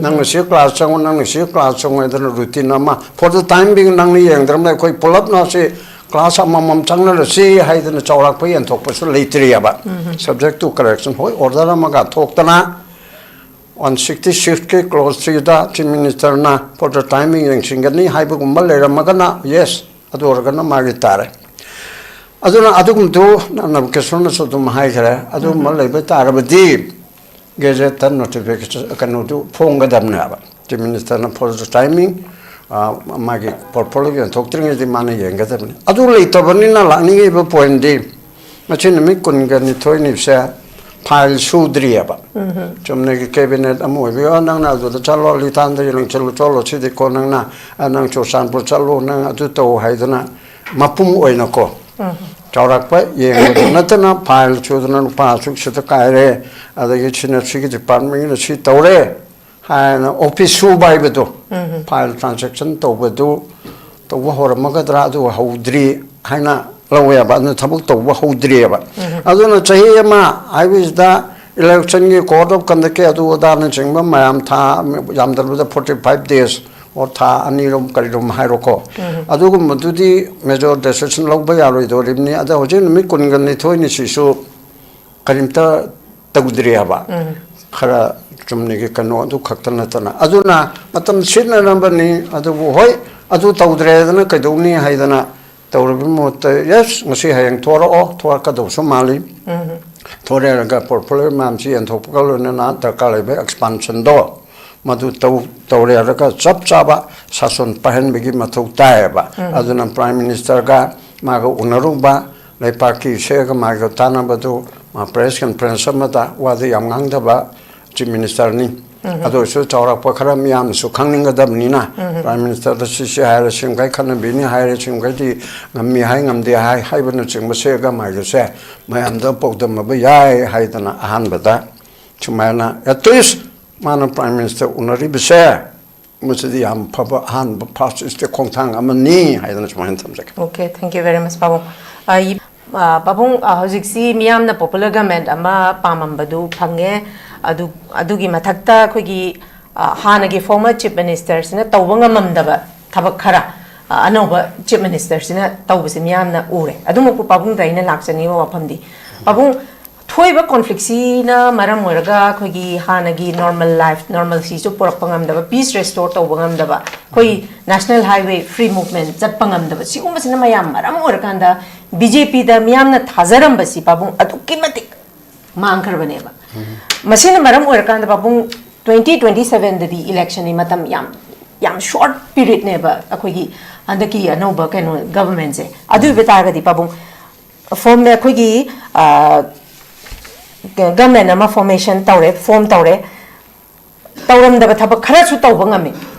ꯅꯪꯅ ꯁꯤ ꯀ꯭ꯂꯥꯁ ꯆꯪꯉꯨ, ꯅꯪꯅ ꯁꯤ ꯀ꯭ꯂꯥꯁ ꯆꯪꯉꯨ ꯍꯥꯏꯗꯅ ꯔꯨꯇꯤꯟ ꯑꯃ, for the time being ꯅꯪꯅ ꯌꯦꯡꯗ꯭ꯔꯕꯅ ꯑꯩꯈꯣꯏ ꯄꯨꯂꯞꯅ ꯁꯤ ꯀ꯭ꯂꯥꯁ ꯑꯃꯃꯝ ꯆꯪꯅꯔꯁꯤ ꯍꯥꯏꯗꯅ ꯆꯥꯎꯔꯥꯛꯄ ꯌꯦꯟꯊꯣꯛꯄꯁꯨ ꯂꯩꯇ꯭ꯔꯤꯑꯕ꯫ Subject to correction, ꯍꯣꯏ, ꯑꯣꯔꯗꯔ ꯑꯃꯒ ꯊꯣꯛꯇꯅ ꯋꯥꯟ ꯁꯤꯛꯁꯇꯤ ꯁꯤꯛꯁꯀꯤ ꯀ꯭ꯂꯣꯖ ꯊ꯭ꯔꯤꯗ ꯆꯤꯐ ꯃꯤꯅꯤꯁꯇꯔꯅ for the time being ꯌꯦꯡꯁꯤꯟꯒꯅꯤ ꯍꯥꯏꯕꯒꯨꯝꯕ ꯂꯩꯔꯝꯃꯒꯅ, ꯌꯦꯁ, ꯑꯗꯨ ꯑꯣꯏꯔꯒꯅ ꯃꯥꯒꯤ ꯇꯥꯔꯦ꯫ ꯑꯗꯨꯅ ꯑꯗꯨꯒꯨꯝꯕꯗꯨ ꯅꯕꯀꯤꯁꯣꯔꯅꯁꯨ ꯑꯗꯨꯝ ꯍꯥꯏꯈ꯭ꯔꯦ, ꯑꯗꯨꯒꯨꯝꯕ ꯂꯩꯕ ꯇꯥꯔꯕꯗꯤ ꯒꯦꯖꯦꯠꯇ ꯅꯣꯇꯤꯐꯤꯀꯦꯁꯟ ꯀꯩꯅꯣꯗꯨ ꯐꯣꯡꯒꯗꯕꯅꯦꯕ꯫ ꯆꯤꯐ ꯃꯤꯅꯤꯁꯇꯔꯅ for the time being ꯃꯥꯒꯤ ꯄꯣꯔꯠꯐꯣꯂꯤꯑꯣ ꯌꯦꯟꯊꯣꯛꯇ꯭ꯔꯤꯉꯩꯗꯤ ꯃꯥꯅ ꯌꯦꯡꯒꯗꯕꯅꯤ꯫ ꯑꯗꯨ ꯂꯩꯇꯕꯅꯤꯅ ꯂꯥꯛꯅꯤꯡꯉꯤꯕ ꯄꯣꯏꯟꯗꯤ ꯉꯁꯤ ꯅꯨꯃꯤꯠ ꯀꯨꯟꯒ ꯅꯤꯊꯣꯏꯅꯤꯁꯦ ꯐꯥꯏꯜ ꯁꯨꯗ꯭ꯔꯤꯑꯕ꯫ ꯆꯨꯝꯅꯒꯤ ꯀꯦꯕꯤꯅꯦꯠ ꯑꯃ ꯑꯣꯏꯕꯤꯌꯣ, ꯅꯪꯅ ꯑꯗꯨꯗ ꯆꯠꯂꯣ, ꯂꯤꯇꯥꯟꯗ ꯌꯦꯡꯁꯤꯜꯂꯨ ꯆꯠꯂꯣ, ꯁꯤꯗꯤ ꯀꯣ ꯅꯪꯅ, ꯅꯪ ꯆꯨꯔꯆꯥꯟꯄꯨꯔ ꯆꯠꯂꯣ, ꯅꯪ ꯑꯗꯨ ꯇꯧ ꯍꯥꯏꯗꯅ ꯃꯄꯨꯝ ꯑꯣꯏꯅꯀꯣ ꯆꯥꯎꯔꯥꯛꯄ ꯌꯦꯡꯕꯗ ꯅꯠꯇꯅ ꯐꯥꯏꯜ ꯁꯨꯗꯅ ꯂꯨꯄꯥ ꯑꯁꯨꯛ ꯁꯤꯗ ꯀꯥꯏꯔꯦ, ꯑꯗꯒꯤ ꯁꯤꯅ ꯁꯤꯒꯤ ꯗꯤꯄꯥꯔꯠꯃꯦꯟꯒꯤꯅ ꯁꯤ ꯇꯧꯔꯦ ꯍꯥꯏꯅ ꯑꯣꯐꯤꯁ ꯁꯨꯕ ꯍꯥꯏꯕꯗꯣ, ꯐꯥꯏꯜ ꯇ꯭ꯔꯥꯟꯖꯦꯛꯁꯟ ꯇꯧꯕꯗꯨ ꯇꯧꯕ ꯍꯧꯔꯝꯃꯒꯗ꯭ꯔꯥ, ꯑꯗꯨꯒ ꯍꯧꯗ꯭ꯔꯤ ꯍꯥꯏꯅ ꯂꯧꯋꯦꯕ꯫ ꯑꯗꯨꯅ ꯊꯕꯛ ꯇꯧꯕ ꯍꯧꯗ꯭ꯔꯤꯑꯕ꯫ ꯑꯗꯨꯅ ꯆꯍꯤ ꯑꯃ ꯍꯥꯏꯕꯁꯤꯗ ꯏꯂꯦꯛꯁꯟꯒꯤ ꯀꯣꯗ ꯑꯣꯐ ꯀꯟꯗꯛꯀꯤ ꯑꯗꯨ ꯑꯗꯥꯅꯆꯤꯡꯕ ꯃꯌꯥꯝ ꯊꯥ ꯌꯥꯝꯗ꯭ꯔꯕꯗ forty five days or ꯊꯥ ꯑꯅꯤꯔꯣꯝ ꯀꯔꯤꯔꯣꯝ ꯍꯥꯏꯔꯣꯀꯣ, ꯑꯗꯨꯒꯨꯝꯕꯗꯨꯗꯤ ꯃꯦꯖꯣꯔ ꯗꯦꯁꯤꯖꯟ ꯂꯧꯕ ꯌꯥꯔꯣꯏꯗꯧꯔꯤꯕꯅꯤ꯫ ꯑꯗ ꯍꯧꯖꯤꯛ ꯅꯨꯃꯤꯠ ꯀꯨꯟꯒ ꯅꯤꯊꯣꯏꯅꯤ ꯁꯤꯁꯨ ꯀꯔꯤꯝꯇ ꯇꯧꯗ꯭ꯔꯤ ꯍꯥꯏꯕ꯫ ꯈꯔ ꯆꯨꯝꯅꯒꯤ ꯀꯩꯅꯣ ꯑꯗꯨ ꯈꯛꯇ ꯅꯠꯇꯅ, ꯑꯗꯨꯅ ꯃꯇꯝ ꯁꯤꯖꯤꯟꯅꯅꯕꯅꯤ꯫ ꯑꯗꯨꯕꯨ ꯍꯣꯏ, ꯑꯗꯨ ꯇꯧꯗ꯭ꯔꯦꯗꯅ ꯀꯩꯗꯧꯅꯤ ꯍꯥꯏꯗꯅ ꯇꯧꯔꯕꯒꯤ ꯃꯍꯨꯠꯇ, ꯌꯦꯁ, ꯉꯁꯤ ꯍꯌꯦꯡ ꯊꯣꯔꯛꯑꯣ, ꯊꯣꯔꯛꯀꯗꯧꯁꯨ ꯃꯥꯜꯂꯤ꯫ ꯊꯣꯔꯛꯑꯒ ꯄꯣꯔꯠꯐꯣꯂꯤꯑꯣ ꯃꯌꯥꯝꯁꯤ ꯌꯦꯟꯊꯣꯛꯄꯒ ꯂꯣꯏꯅꯅ ꯗꯔꯀꯥꯔ ꯂꯩꯕ ꯑꯦꯛꯁꯄꯥꯟꯁꯟꯗꯣ ꯃꯗꯨ ꯇꯧ ꯇꯧꯔꯦ ꯍꯥꯏꯔꯒ ꯆꯞ ꯆꯥꯕ ꯁꯥꯁꯣꯟ ꯄꯥꯏꯍꯟꯕꯒꯤ ꯃꯊꯧ ꯇꯥꯏꯌꯦꯕ꯫ ꯑꯗꯨꯅ ꯄ꯭ꯔꯥꯏꯝ ꯃꯤꯅꯤꯁꯇꯔꯒ ꯃꯥꯒ ꯎꯅꯔꯨꯕ, ꯂꯩꯄꯥꯛꯀꯤ ꯁꯦꯒ ꯃꯥꯒ ꯇꯥꯟꯅꯕꯗꯨ ꯃꯥ ꯄ꯭ꯔꯦꯁ ꯀꯟꯐꯔꯦꯟꯁ ꯑꯃꯗ ꯋꯥꯗꯨ ꯌꯥꯝ ꯉꯥꯡꯗꯕ ꯆꯤꯐ ꯃꯤꯅꯤꯁꯇꯔꯅꯤ꯫ ꯑꯗꯨ ꯑꯣꯏꯔꯁꯨ ꯆꯥꯎꯔꯥꯛꯄ ꯈꯔ ꯃꯤꯌꯥꯝꯅꯁꯨ ꯈꯪꯅꯤꯡꯒꯗꯕꯅꯤꯅ, ꯄ꯭ꯔꯥꯏꯝ ꯃꯤꯅꯤꯁꯇꯔꯗ ꯁꯤꯁꯤ ꯍꯥꯏꯔꯦ, ꯁꯤꯃꯈꯩ ꯈꯟꯅꯕꯤꯅꯤ ꯍꯥꯏꯔꯦ, ꯁꯤꯃꯈꯩꯗꯤ ꯉꯝꯃꯤ ꯍꯥꯏ, ꯉꯝꯗꯦ ꯍꯥꯏ ꯍꯥꯏꯕꯅꯆꯤꯡꯕ ꯁꯦꯒ ꯃꯥꯒꯁꯦ ꯃꯌꯥꯝꯗ ꯄꯥꯎꯗꯝꯅꯕ ꯌꯥꯏ ꯍꯥꯏꯗꯅ ꯑꯍꯥꯟꯕꯗ ꯁꯨꯃꯥꯏꯅ, at least ꯃꯥꯅ ꯄ꯭ꯔꯥꯏꯝ ꯃꯤꯅꯤꯁꯇꯔ ꯎꯅꯔꯤꯕꯁꯦ ꯃꯁꯤꯗꯤ ꯌꯥꯝ ꯐꯕ ꯑꯍꯥꯟꯕ ꯐꯥꯔꯁ ꯁ꯭ꯇꯦꯞ ꯈꯣꯡꯊꯥꯡ ꯑꯃꯅꯤ ꯍꯥꯏꯗꯅ ꯁꯨꯃꯥꯏꯅ ꯊꯝꯖꯒꯦ꯫ Okay, thank you very much, ꯄꯥꯕꯨꯡ꯫ ꯑ, ꯏ- ꯑ, ꯄꯥꯕꯨꯡ, ꯑ, ꯍꯧꯖꯤꯛꯁꯤ ꯃꯤꯌꯥꯝꯅ popular government ꯑꯃ ꯄꯥꯝꯃꯝꯕꯗꯨ ꯐꯪꯉꯦ꯫ ꯑꯗꯨ ꯑꯗꯨꯒꯤ ꯃꯊꯛꯇ ꯑꯩꯈꯣꯏꯒꯤ, ꯑ, ꯍꯥꯟꯅꯒꯤ former chief ministerꯁꯤꯅ ꯇꯧꯕ ꯉꯝꯃꯝꯗꯕ ꯊꯕꯛ ꯈꯔ, ꯑ, ꯑꯅꯧꯕ chief ministerꯁꯤꯅ ꯇꯧꯕꯁꯦ ꯃꯤꯌꯥꯝꯅ ꯎꯔꯦ꯫ ꯑꯗꯨꯃꯛꯄꯨ ꯄꯥꯕꯨꯡꯗ ꯑꯩꯅ ꯂꯥꯛꯆꯅꯤꯡꯕ ꯋꯥꯐꯝꯗꯤ, ꯄꯥꯕꯨꯡ, ꯊꯣꯛꯏꯕ conflictꯁꯤꯅ ꯃꯔꯝ ꯑꯣꯏꯔꯒ ꯑꯩꯈꯣꯏꯒꯤ ꯍꯥꯟꯅꯒꯤ normal life, normalcyꯁꯨ ꯄꯨꯔꯛꯄ ꯉꯝꯗꯕ, peace restore ꯇꯧꯕ ꯉꯝꯗꯕ, ꯑꯩꯈꯣꯏ national highway free movement ꯆꯠꯄ ꯉꯝꯗꯕ, ꯁꯤꯒꯨꯝꯕꯁꯤꯅ ꯃꯌꯥꯝ ꯃꯔꯝ ꯑꯣꯏꯔꯀꯥꯟꯗ BJPꯗ ꯃꯤꯌꯥꯝꯅ ꯊꯥꯖꯔꯝꯕꯁꯤ, ꯄꯥꯕꯨꯡ, ꯑꯗꯨꯛꯀꯤ ꯃꯇꯤꯛ ꯃꯥꯡꯈ꯭ꯔꯕꯅꯦꯕ꯫ ꯃꯁꯤꯅ ꯃꯔꯝ ꯑꯣꯏꯔꯀꯥꯟꯗ, ꯄꯥꯕꯨꯡ, twenty twenty sevenꯗꯗꯤ electionꯒꯤ ꯃꯇꯝ ꯌꯥꯝ, ꯌꯥꯝ short periodꯅꯦꯕ ꯑꯩꯈꯣꯏꯒꯤ ꯍꯟꯗꯛꯀꯤ ꯑꯅꯧꯕ ꯀꯩꯅꯣ governmentꯁꯦ꯫ ꯑꯗꯨ ꯑꯣꯏꯕ ꯇꯥꯔꯒꯗꯤ, ꯄꯥꯕꯨꯡ, form ꯑꯩꯈꯣꯏꯒꯤ, ꯑ, government ꯑꯃ formation ꯇꯧꯔꯦ, form ꯇꯧꯔꯦ, ꯇꯧꯔꯝꯗꯕ ꯊꯕꯛ ꯈꯔꯁꯨ ꯇꯧꯕ ꯉꯝꯃꯤ꯫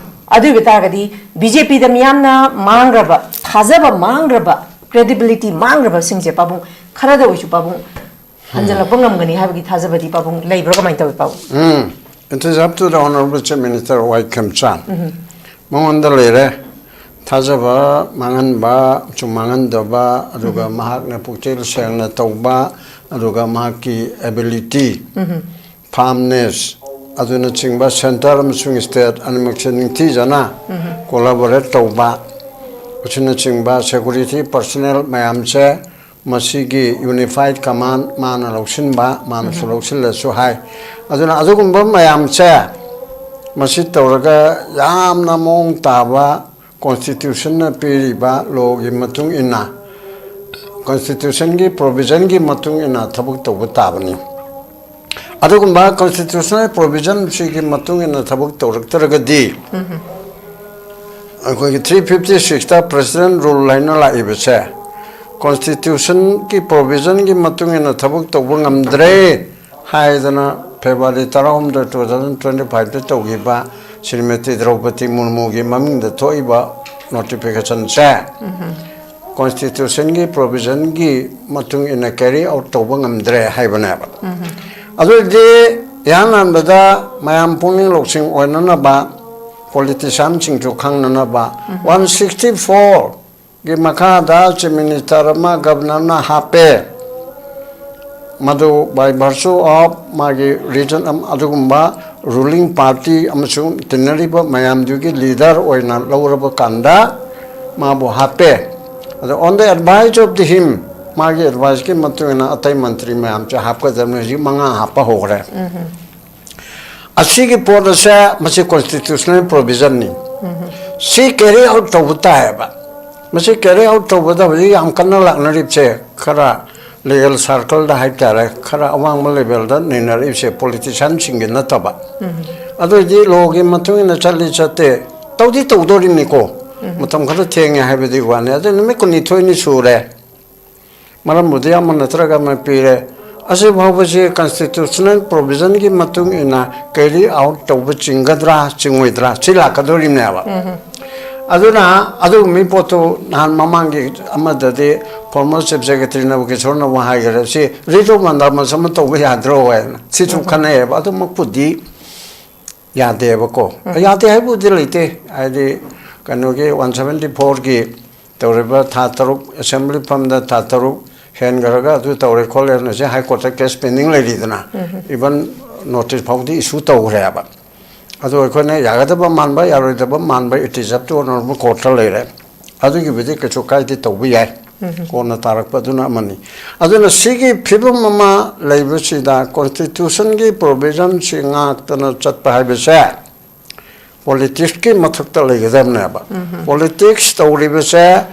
ꯑꯗꯨ ꯑꯣꯏꯕ ꯇꯥꯔꯒꯗꯤ, BJPꯗ ꯃꯤꯌꯥꯝꯅ ꯃꯥꯡꯈ꯭ꯔꯕ, ꯊꯥꯖꯕ ꯃꯥꯡꯈ꯭ꯔꯕ, credibility ꯃꯥꯡꯈ꯭ꯔꯕꯁꯤꯡꯁꯦ, ꯄꯥꯕꯨꯡ, ꯈꯔꯗ ꯑꯣꯏꯁꯨ, ꯄꯥꯕꯨꯡ, ꯍꯟꯖꯜꯂꯛꯄ ꯉꯝꯒꯅꯤ ꯍꯥꯏꯕꯒꯤ ꯊꯥꯖꯕꯗꯤ, ꯄꯥꯕꯨꯡ, ꯂꯩꯕ꯭ꯔꯥ? ꯀꯃꯥꯏꯅ ꯇꯧꯏ, ꯄꯥꯕꯨꯡ? ꯎꯝ, it is up to the Honorable Chief Minister Y Khemchand꯫ ꯃꯉꯣꯟꯗ ꯂꯩꯔꯦ꯫ ꯊꯥꯖꯕ ꯃꯥꯡꯍꯟꯕ ꯑꯃꯁꯨꯡ ꯃꯥꯡꯍꯟꯗꯕ, ꯑꯗꯨꯒ ꯃꯍꯥꯛꯅ ꯄꯨꯛꯆꯦꯜ ꯁꯦꯡꯅ ꯇꯧꯕ, ꯑꯗꯨꯒ ꯃꯍꯥꯛꯀꯤ ability, firmness, ꯑꯗꯨꯅꯆꯤꯡꯕ centre ꯑꯃꯁꯨꯡ state ꯑꯅꯤꯃꯛꯁꯦ ꯅꯤꯡꯊꯤꯖꯅ collaborate ꯇꯧꯕ, ꯑꯁꯤꯅꯆꯤꯡꯕ security personnel ꯃꯌꯥꯝꯁꯦ ꯃꯁꯤꯒꯤ unified command ꯃꯥꯅ ꯂꯧꯁꯤꯟꯕ, ꯃꯥꯅꯁꯨ ꯂꯧꯁꯤꯜꯂꯁꯨ ꯍꯥꯏ꯫ ꯑꯗꯨꯅ ꯑꯗꯨꯒꯨꯝꯕ ꯃꯌꯥꯝꯁꯦ ꯃꯁꯤ ꯇꯧꯔꯒ ꯌꯥꯝꯅ ꯃꯑꯣꯡ ꯇꯥꯕ constitutionꯅ ꯄꯤꯔꯤꯕ lawꯒꯤ ꯃꯇꯨꯡ ꯏꯟꯅ, constitutionꯒꯤ provisionꯒꯤ ꯃꯇꯨꯡ ꯏꯟꯅ ꯊꯕꯛ ꯇꯧꯕ ꯇꯥꯕꯅꯤ꯫ ꯑꯗꯨꯒꯨꯝꯕ constitutional provisionꯁꯤꯒꯤ ꯃꯇꯨꯡ ꯏꯟꯅ ꯊꯕꯛ ꯇꯧꯔꯛꯇ꯭ꯔꯒꯗꯤ, ꯑꯩꯈꯣꯏꯒꯤ three fifty sixꯇ president rule ꯍꯥꯏꯅ ꯂꯥꯛꯏꯕꯁꯦ, constitutionꯒꯤ provisionꯒꯤ ꯃꯇꯨꯡ ꯏꯟꯅ ꯊꯕꯛ ꯇꯧꯕ ꯉꯝꯗ꯭ꯔꯦ ꯍꯥꯏꯗꯅ February ꯇꯔꯥꯍꯨꯝꯗꯣꯏ, two thousand twenty fiveꯇ ꯇꯧꯈꯤꯕ ꯁ꯭ꯔꯤꯃꯇꯤ ꯗ꯭ꯔꯧꯄꯗꯤ ꯃꯨꯔꯃꯨꯒꯤ ꯃꯃꯤꯡꯗ ꯊꯣꯛꯏꯕ notificationꯁꯦ constitutionꯒꯤ provisionꯒꯤ ꯃꯇꯨꯡ ꯏꯟꯅ carry out ꯇꯧꯕ ꯉꯝꯗ꯭ꯔꯦ ꯍꯥꯏꯕꯅꯦꯕ꯫ ꯑꯗꯨ ꯑꯣꯏꯔꯗꯤ ꯏꯍꯥꯟ ꯍꯥꯟꯕꯗ ꯃꯌꯥꯝ ꯄꯨꯛꯅꯤꯡ ꯂꯧꯁꯤꯡ ꯑꯣꯏꯅꯅꯕ ꯄꯣꯂꯤꯇꯤꯁꯤꯌꯥꯟꯁꯤꯡꯁꯨ ꯈꯪꯅꯅꯕ꯫ ꯋꯥꯟ ꯁꯤꯛꯁꯇꯤ ꯐꯣꯔꯒꯤ ꯃꯈꯥꯗ ꯆꯤꯐ ꯃꯤꯅꯤꯁꯇꯔ ꯑꯃ ꯒꯕꯅꯔꯅ ꯍꯥꯞꯄꯦ꯫ ꯃꯗꯨ by virtue of ꯃꯥꯒꯤ ꯔꯤꯖꯟ ꯑꯗꯨꯒꯨꯝꯕ ꯔꯨꯂꯤꯡ ꯄꯥꯔꯇꯤ ꯑꯃꯁꯨꯡ ꯇꯤꯟꯅꯔꯤꯕ ꯃꯌꯥꯝꯗꯨꯒꯤ ꯂꯤꯗꯔ ꯑꯣꯏꯅ ꯂꯧꯔꯕ ꯀꯥꯟꯗ ꯃꯥꯕꯨ ꯍꯥꯞꯄꯦ꯫ ꯑꯗꯣ on the advice of the him, ꯃꯥꯒꯤ ꯑꯦꯗꯚꯥꯏꯁꯀꯤ ꯃꯇꯨꯡ ꯏꯟꯅ ꯑꯇꯩ ꯃꯟꯇ꯭ꯔꯤ ꯃꯌꯥꯝꯁꯦ ꯍꯥꯞꯀꯗꯕꯅꯤ꯫ ꯍꯧꯖꯤꯛ ꯃꯉꯥ ꯍꯥꯞꯄ ꯍꯧꯈ꯭ꯔꯦ꯫ ꯑꯁꯤꯒꯤ ꯄꯣꯠ ꯑꯁꯦ ꯃꯁꯤ ꯀꯣꯟꯁꯇꯤꯇ꯭ꯌꯨꯁꯅꯦꯜ ꯄ꯭ꯔꯣꯚꯤꯖꯟꯅꯤ꯫ ꯁꯤ ꯀꯦꯔꯤ ꯑꯥꯎꯠ ꯇꯧꯕ ꯇꯥꯏꯌꯦꯕ꯫ ꯃꯁꯤ ꯀꯦꯔꯤ ꯑꯥꯎꯠ ꯇꯧꯕꯗ ꯍꯧꯖꯤꯛ ꯌꯥꯝ ꯀꯟꯅ ꯂꯥꯛꯅꯔꯤꯕꯁꯦ ꯈꯔ ꯂꯤꯒꯦꯜ ꯁꯥꯔꯀꯜꯗ ꯍꯥꯏꯇꯥꯔꯦ, ꯈꯔ ꯑꯋꯥꯡꯕ ꯂꯦꯚꯦꯜꯗ ꯅꯩꯅꯔꯛꯏꯕꯁꯦ, ꯄꯣꯂꯤꯇꯤꯁꯤꯌꯥꯟꯁꯤꯡꯒꯤ ꯅꯠꯇꯕ꯫ ꯑꯗꯨ ꯑꯣꯏꯗꯤ ꯂꯣꯒꯤ ꯃꯇꯨꯡ ꯏꯟꯅ ꯆꯠꯂꯤ ꯆꯠꯇꯦ, ꯇꯧꯗꯤ ꯇꯧꯗꯣꯔꯤꯕꯅꯤꯀꯣ꯫ ꯃꯇꯝ ꯈꯔ ꯊꯦꯡꯉꯦ ꯍꯥꯏꯕꯗꯤ ꯋꯥꯅꯤ꯫ ꯑꯗꯨ ꯅꯨꯃꯤꯠ ꯀꯨꯟꯅꯤꯊꯣꯏꯅꯤ ꯁꯨꯔꯦ꯫ ꯃꯔꯝꯕꯨꯗꯤ ꯑꯃ ꯅꯠꯇ꯭ꯔꯒ ꯑꯃ ꯄꯤꯔꯦ꯫ ꯑꯁꯤ ꯐꯥꯎꯕꯁꯤ ꯀꯟꯁꯇꯤꯇ꯭ꯌꯨꯁꯅꯦꯜ ꯄ꯭ꯔꯣꯚꯤꯖꯟꯒꯤ ꯃꯇꯨꯡ ꯏꯟꯅ ꯀꯦꯔꯤ ꯑꯥꯎꯠ ꯇꯧꯕ ꯆꯤꯡꯒꯗ꯭ꯔꯥ ꯆꯤꯡꯉꯣꯏꯗ꯭ꯔꯥ ꯁꯤ ꯂꯥꯛꯀꯗꯣꯔꯤꯕꯅꯦꯕ꯫ ꯑꯗꯨꯅ ꯑꯗꯨꯒꯨꯝꯕꯒꯤ ꯄꯣꯠꯇꯨ ꯅꯍꯥꯟ ꯃꯃꯥꯡꯒꯤ ꯑꯃꯗꯗꯤ ꯐꯣꯔꯃꯔ ꯆꯤꯐ ꯁꯦꯀ꯭ꯔꯦꯇꯔꯤ ꯅꯕꯀꯤꯁꯣꯔꯅ ꯋꯥ ꯍꯥꯏꯈꯔꯦ, ꯁꯤ ꯔꯤꯠ ꯑꯣꯐ ꯃꯟꯗꯥꯃꯁ ꯑꯃ ꯇꯧꯕ ꯌꯥꯗ꯭ꯔꯣ ꯍꯥꯏꯅ ꯁꯤꯁꯨ ꯈꯟꯅꯩꯌꯦꯕ꯫ ꯑꯗꯨꯃꯛꯄꯨꯗꯤ ꯌꯥꯗꯦꯕꯀꯣ꯫ ꯌꯥꯗꯦ ꯍꯥꯏꯕꯕꯨꯗꯤ ꯂꯩꯇꯦ꯫ ꯍꯥꯏꯗꯤ ꯀꯩꯅꯣꯒꯤ ꯋꯥꯟ ꯁꯚꯦꯟꯇꯤ ꯐꯣꯔꯒꯤ ꯇꯧꯔꯤꯕ ꯊꯥ ꯇꯔꯨꯛ ꯑꯦꯁꯦꯝꯕ꯭ꯂꯤ ꯐꯝꯗ ꯊꯥ ꯇꯔꯨꯛ ꯍꯦꯟꯈ꯭ꯔꯒ ꯑꯗꯨ ꯇꯧꯔꯦ ꯈꯣꯠꯂꯦꯅ ꯍꯧꯖꯤꯛ ꯍꯥꯏ ꯀꯣꯔꯠꯇ ꯀꯦꯁ ꯄꯦꯟꯗꯤꯡ ꯂꯩꯔꯤꯗꯅ, ꯏꯚꯟ ꯅꯣꯇꯤꯁ ꯐꯥꯎꯗꯤ ꯏꯁꯨ ꯇꯧꯈ꯭ꯔꯦꯕ꯫ ꯑꯗꯣ ꯑꯩꯈꯣꯏꯅ ꯌꯥꯒꯗꯕ ꯃꯥꯟꯕ ꯌꯥꯔꯣꯏꯗꯕ ꯃꯥꯟꯕ it is up to honorable courtꯇ ꯂꯩꯔꯦ꯫ ꯑꯗꯨꯒꯤꯕꯨꯗꯤ ꯀꯩꯁꯨ ꯀꯥꯏꯗꯦ, ꯇꯧꯕ ꯌꯥꯏ꯫ ꯀꯣꯟꯅ ꯇꯥꯔꯛꯄ ꯑꯗꯨꯅ ꯑꯃꯅꯤ꯫ ꯑꯗꯨꯅ ꯁꯤꯒꯤ ꯐꯤꯕꯝ ꯑꯃ ꯂꯩꯕꯁꯤꯗ ꯀꯣꯟꯁꯇꯤꯇ꯭ꯌꯨꯁꯟꯒꯤ ꯄ꯭ꯔꯣꯚꯤꯖꯟꯁꯤ ꯉꯥꯛꯇꯅ ꯆꯠꯄ ꯍꯥꯏꯕꯁꯦ ꯄꯣꯂꯤꯇꯤꯛꯁꯀꯤ ꯃꯊꯛꯇ ꯂꯩꯒꯗꯕꯅꯦꯕ꯫ ꯄꯣꯂꯤꯇꯤꯛꯁ ꯇꯧꯔꯤꯕꯁꯦ